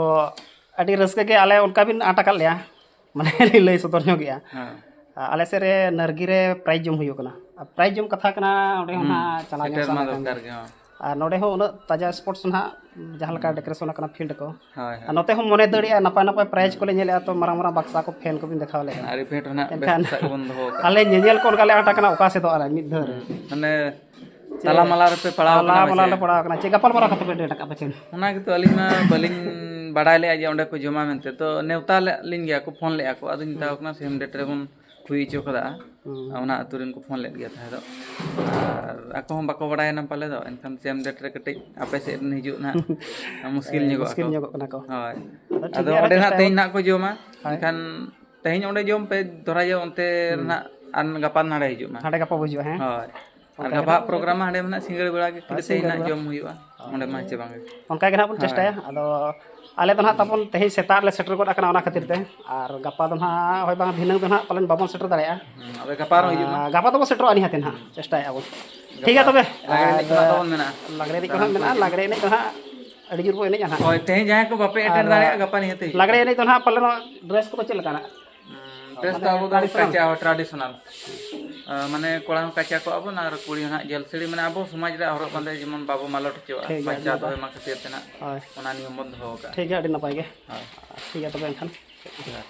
ᱟᱹᱰᱤ ᱨᱟᱹᱥᱠᱟᱹ ᱜᱮ ᱟᱞᱮ ᱚᱱᱠᱟ ᱵᱤᱱ ᱟᱸᱴ ᱟᱠᱟᱫ ᱞᱮᱭᱟ, ᱢᱟᱱᱮ ᱞᱤᱧ ᱞᱟᱹᱭ ᱥᱚᱫᱚᱨ ᱧᱚᱜᱮᱜᱼᱟ᱾ ᱦᱮᱸ᱾ ᱟᱞᱮ ᱥᱮᱫ ᱨᱮ ᱱᱟᱨᱜᱤ ᱨᱮ ᱯᱨᱟᱭᱤᱡᱽ ᱡᱚᱢ ᱦᱩᱭᱩᱜ ᱠᱟᱱᱟ᱾ ᱟᱨ ᱯᱨᱟᱭᱤᱡᱽ ᱡᱚᱢ ᱠᱟᱛᱷᱟ ᱠᱟᱱᱟ, ᱚᱸᱰᱮ ᱦᱚᱸ ᱦᱩᱸ᱾ ᱱᱟᱦᱟᱜ ᱪᱟᱞᱟᱣ ᱧᱚᱜ ᱥᱮᱴᱮᱨ ᱥᱟᱱᱟ ᱢᱟ ᱠᱟᱱ ᱫᱚᱨᱠᱟᱨ ᱜᱮᱭᱟ᱾ ᱜᱮ, ᱦᱚᱸ᱾ ᱟᱨ ᱱᱚᱰᱮ ᱦᱚᱸ ᱩᱱᱟᱹᱜ ᱛᱟᱡᱟ ᱥᱯᱳᱨᱴᱥ ᱱᱟᱦᱟᱜ, ᱡᱟᱦᱟᱸ ᱞᱮᱠᱟ ᱦᱩᱸ᱾ ᱰᱮᱠᱳᱨᱮᱥᱚᱱ ᱟᱠᱟᱱᱟ ᱯᱷᱤᱞᱰ ᱠᱚ᱾ ᱦᱳᱭ, ᱦᱳᱭ᱾ ᱟᱨ ᱱᱚᱛᱮ ᱦᱚᱸ ᱢᱚᱱᱮ ᱫᱟᱹᱲᱤᱜᱼᱟ, ᱱᱟᱯᱟᱭ ᱱᱟᱯᱟᱭ ᱯᱨᱟᱭᱤᱡᱽ ᱠᱚᱞᱮ ᱧᱮᱞᱮᱜᱼᱟ, ᱛᱚ ᱢᱟᱨᱟᱝ ᱢᱟᱨᱟᱝ ᱵᱟᱠᱥᱟ ᱠᱚ ᱯᱷᱮᱱ ᱠᱚᱵᱤᱱ ᱫᱮᱠᱷᱟᱣ ᱞᱮᱫᱼᱟ᱾ ᱟᱨ ᱤᱵᱷᱮᱱᱴ ᱨᱮᱱᱟᱜ ᱵᱮᱥ ᱮᱱᱠᱷᱟᱱ ᱥᱟᱜ ᱜᱮᱵᱚᱱ ᱫᱚᱦᱚ ᱠᱟᱜᱼᱟ᱾ ᱟᱞᱮ ᱧᱮᱧᱮᱞ ᱠᱚ ᱚᱱᱠᱟ ᱞᱮ ᱟᱸᱴ ᱟᱠᱟᱱᱟ, ᱚᱠᱟ ᱥᱮᱫᱚᱜ ᱟᱞᱮ ᱢᱤᱫ ᱫᱷᱟᱣ ᱨᱮ᱾ ᱦᱩᱸ᱾ ᱢᱟᱱᱮ ᱪᱮ ᱛᱟᱞᱟ ᱢᱟᱞᱟ ᱨᱮᱯᱮ ᱯᱟᱲᱟᱣ ᱛᱟᱞᱟ ᱠᱟᱱᱟ ᱢᱟᱞᱟ ᱥᱮ? ᱞᱮ ᱯᱟᱲᱟᱣ ᱠᱟᱱᱟ᱾ ᱪᱮᱫ ᱜᱟᱯᱟᱞ ᱢᱟᱨᱟᱣ ᱠᱟᱛᱮ ᱯᱮ ᱰᱮᱴ ᱟᱠᱟᱫ ᱯᱟᱪᱮᱫ? ᱚᱱᱟ ᱜᱮᱛᱚ ᱟᱹᱞᱤᱧ ᱢᱟ ᱵᱟᱹᱞᱤᱧ ᱵᱟᱲᱟᱭ ᱞᱮᱜᱼᱟ ᱡᱮ ᱚᱸᱰᱮ ᱠᱚ ᱡᱚᱢᱟ ᱢᱮᱱᱛᱮ᱾ ᱛᱚ ᱱᱮᱣᱛᱟ ᱞᱮᱫ ᱞᱤᱧ ᱜᱮᱭᱟ ᱠᱚ, ᱯᱷᱳᱱ ᱞᱮᱜᱼᱟ ᱠᱚ᱾ ᱟᱫᱚᱧ ᱢᱮᱛᱟ ᱠᱚ ᱦᱩᱸ᱾ ᱠᱟᱱᱟ, ᱥᱮᱢ ᱰᱮᱴ ᱨᱮᱵᱚᱱ ᱦᱩᱭ ᱦᱚᱪᱚ ᱠᱟᱫᱟ᱾ ᱦᱩᱸ᱾ ᱚᱱᱟ ᱟᱹᱛᱩ ᱨᱮᱱ ᱠᱚ ᱯᱷᱳᱱ ᱞᱮᱫ ᱜᱮᱭᱟ ᱛᱟᱦᱮᱸ ᱫᱚ᱾ ᱟᱨ ᱟᱠᱚ ᱦᱚᱸ ᱵᱟᱠᱚ ᱵᱟᱲᱟᱭᱟ ᱱᱟᱢ ᱯᱟᱞᱮ ᱫᱚ, ᱮᱱᱠᱷᱟᱱ ᱥᱮᱢ ᱰᱮᱴ ᱨᱮ ᱠᱟᱹᱴᱤᱡ ᱟᱯᱮ ᱥᱮᱫ ᱨᱮᱱ ᱦᱤᱡᱩᱜ ᱱᱟᱦᱟᱜ ᱢᱩᱥᱠᱤᱞ ᱦᱳᱭ, ᱧᱚᱜᱚᱜ ᱢᱩᱥᱠᱤᱞ ᱟᱠᱚ᱾ ᱧᱚᱜᱚᱜ ᱠᱟᱱᱟ ᱠᱚ᱾ ᱦᱳᱭ᱾ ᱟᱫᱚ ᱴᱷᱤᱠ ᱟᱫᱚ ᱜᱮᱭᱟ, ᱟᱞᱮ ᱚᱸᱰᱮ ᱱᱟᱦᱟᱜ ᱪᱮᱥᱴᱟᱭᱟᱵᱚᱱ᱾ ᱛᱮᱦᱮᱧ ᱱᱟᱦᱟᱜ ᱠᱚ ᱡᱚᱢᱟ, ᱦᱳᱭ᱾ ᱮᱱᱠᱷᱟᱱ ᱛᱮᱦᱮᱧ ᱚᱸᱰᱮ ᱡᱚᱢ ᱯᱮ, ᱫᱷᱚᱨᱟ ᱡᱚᱢ ᱚᱱᱛᱮ ᱦᱩᱸ᱾ ᱨᱮᱱᱟᱜ ᱟᱨ ᱜᱟᱯᱟ ᱱᱟᱰᱮ ᱦᱤᱡᱩᱜ ᱢᱟ᱾ ᱦᱟᱸᱰᱮ ᱜᱟᱯᱟ ᱵᱚ ᱦᱤᱡᱩᱜᱼᱟ, ᱦᱮᱸ? ᱦᱳᱭ᱾ ᱟᱨ ᱚᱱᱠᱟ ᱜᱟᱯᱟ ᱜᱮ ᱱᱟᱜ ᱯᱨᱳᱜᱨᱟᱢ ᱢᱟ ᱦᱟᱸᱰᱮ ᱢᱮᱱᱟᱜ ᱥᱤᱸᱜᱟᱹᱲ ᱵᱮᱲᱟ ᱜᱮ, ᱦᱳᱭ, ᱠᱷᱟᱹᱞᱤ ᱛᱮᱦᱮᱧ ᱥᱤᱸᱜᱟᱹᱲ ᱱᱟᱜ ᱵᱮᱲᱟ᱾ ᱡᱚᱢ ᱦᱩᱭᱩᱜᱼᱟ᱾ ᱦᱳᱭ᱾ ᱚᱸᱰᱮ ᱢᱟ ᱦᱮᱸ ᱪᱮ ᱵᱟᱝ ᱜᱮ? ᱚᱱᱠᱟ ᱜᱮ ᱱᱟᱜ ᱵᱚᱱ ᱦᱳᱭ᱾ ᱪᱮᱥᱴᱟᱭᱟ᱾ ᱟᱫᱚ ᱟᱞᱮ ᱫᱚ ᱱᱟᱜ ᱛᱟᱵᱚᱱ ᱛᱮᱦᱮᱧ ᱥᱮᱛᱟᱜ ᱨᱮᱞᱮ ᱥᱮᱴᱮᱨ ᱜᱚᱫ ᱟᱠᱟᱱᱟ, ᱚᱱᱟ ᱠᱷᱟᱹᱛᱤᱨ ᱛᱮ᱾ ᱟᱨ ᱜᱟᱯᱟ ᱫᱚ ᱱᱟᱜ ᱦᱳᱭ ᱵᱟᱝ ᱫᱷᱤᱱᱟᱹᱝ ᱫᱚ ᱱᱟᱜ ᱯᱟᱞᱮᱱ ᱵᱟᱵᱚᱱ ᱥᱮᱴᱮᱨ ᱫᱟᱲᱮᱭᱟᱜᱼᱟ᱾ ᱦᱩᱸ, ᱟᱫᱚ ᱜᱟᱯᱟ ᱟᱨᱦᱚᱸ ᱦᱤᱡᱩᱜ ᱢᱟ᱾ ᱟᱨ ᱜᱟᱯᱟ ᱫᱚᱵᱚᱱ ᱥᱮᱴᱮᱨᱚᱜᱼᱟ ᱱᱤᱦᱟᱹᱛ ᱱᱟᱜ, ᱦᱩᱸ᱾ ᱪᱮᱥᱴᱟᱭᱮᱫᱼᱟ ᱵᱚᱱ᱾ ᱜᱟᱯᱟ ᱟᱨ ᱞᱟᱜᱽᱲᱮ ᱮᱱᱮᱡ ᱠᱚ ᱱᱟᱜ ᱛᱟᱵᱚᱱ ᱢᱮᱱᱟᱜᱼᱟ᱾ ᱞᱟᱜᱽᱲᱮ ᱮᱱᱮᱡ ᱠᱚ ᱱᱟᱜ ᱫᱟᱬᱟᱱ ᱠᱚ ᱢᱮᱱᱟᱜᱼᱟ, ᱦᱤᱡᱩᱜ ᱞᱟᱜᱽᱲᱮ ᱮᱱᱮᱡ ᱫᱚ ᱱᱟᱜ ᱟᱹᱰᱤ ᱡᱳᱨ ᱵᱚᱱ ᱮᱱᱮᱡᱼᱟ ᱱᱟᱜ᱾ ᱦᱳᱭ, ᱛᱮᱦᱮᱧ ᱡᱟᱦᱟᱸᱭ ᱠᱚ ᱵᱟᱯᱮ ᱟᱨ ᱮᱴᱮᱱ ᱫᱟᱲᱮᱭᱟᱜᱼᱟ, ᱜᱟᱯᱟ ᱱᱤᱦᱟᱹᱛ ᱦᱤᱡᱩᱜ ᱞᱟᱜᱽᱲᱮ ᱯᱮ᱾ ᱮᱱᱮᱡ ᱫᱚ ᱱᱟᱜ ᱯᱟᱞᱮᱱ ᱰᱨᱮᱥ ᱠᱚᱫᱚ ᱪᱮᱫ ᱞᱮᱠᱟᱱᱟᱜ? ᱦᱩᱸ, ᱰᱨᱮᱥ ᱫᱚ ᱢᱟᱱᱮ ᱟᱵᱚ ᱫᱚ ᱴᱨᱟᱰᱤᱥᱚᱱᱟᱞ? ᱠᱟᱪᱟ, ᱦᱳᱭ, ᱴᱨᱟᱰᱤᱥᱚᱱᱟᱞ᱾ ᱟ, ᱢᱟᱱᱮ ᱠᱚᱲᱟ ᱦᱚᱸ ᱠᱟᱪᱟ ᱠᱚᱜᱼᱟ ᱵᱚᱱ ᱟᱨ ᱠᱩᱲᱤ ᱦᱚᱸ ᱱᱟᱜ ᱡᱷᱟᱹᱞ ᱥᱟᱹᱲᱤ, ᱢᱟᱱᱮ ᱟᱵᱚ ᱥᱚᱢᱟᱡᱽ ᱨᱮᱭᱟᱜ ᱦᱚᱨᱚᱜ ᱵᱟᱸᱫᱮ ᱡᱮᱢᱚᱱ ᱵᱟᱵᱚ ᱢᱟᱞᱚᱴ ᱦᱚᱪᱚᱣᱟᱜᱼᱟ, ᱴᱷᱤᱠ ᱜᱮᱭᱟ, ᱟᱹᱰᱤ ᱵᱟᱧᱪᱟᱣ ᱱᱟᱯᱟᱭ᱾ ᱫᱚᱦᱚᱭ ᱢᱟ ᱠᱷᱟᱹᱛᱤᱨ ᱛᱮ ᱱᱟᱜ ᱦᱳᱭ᱾ ᱚᱱᱟ ᱱᱤᱭᱚᱢ ᱵᱚᱱ ᱫᱚᱦᱚ ᱟᱠᱟᱫᱼᱟ᱾ ᱴᱷᱤᱠ ᱜᱮᱭᱟ, ᱟᱹᱰᱤ ᱱᱟᱯᱟᱭ ᱜᱮ᱾ ᱦᱳᱭ᱾ ᱴᱷᱤᱠ ᱜᱮᱭᱟ ᱛᱚᱵᱮ ᱮᱱᱠᱷᱟᱱ᱾ ᱡᱚᱦᱟᱨ᱾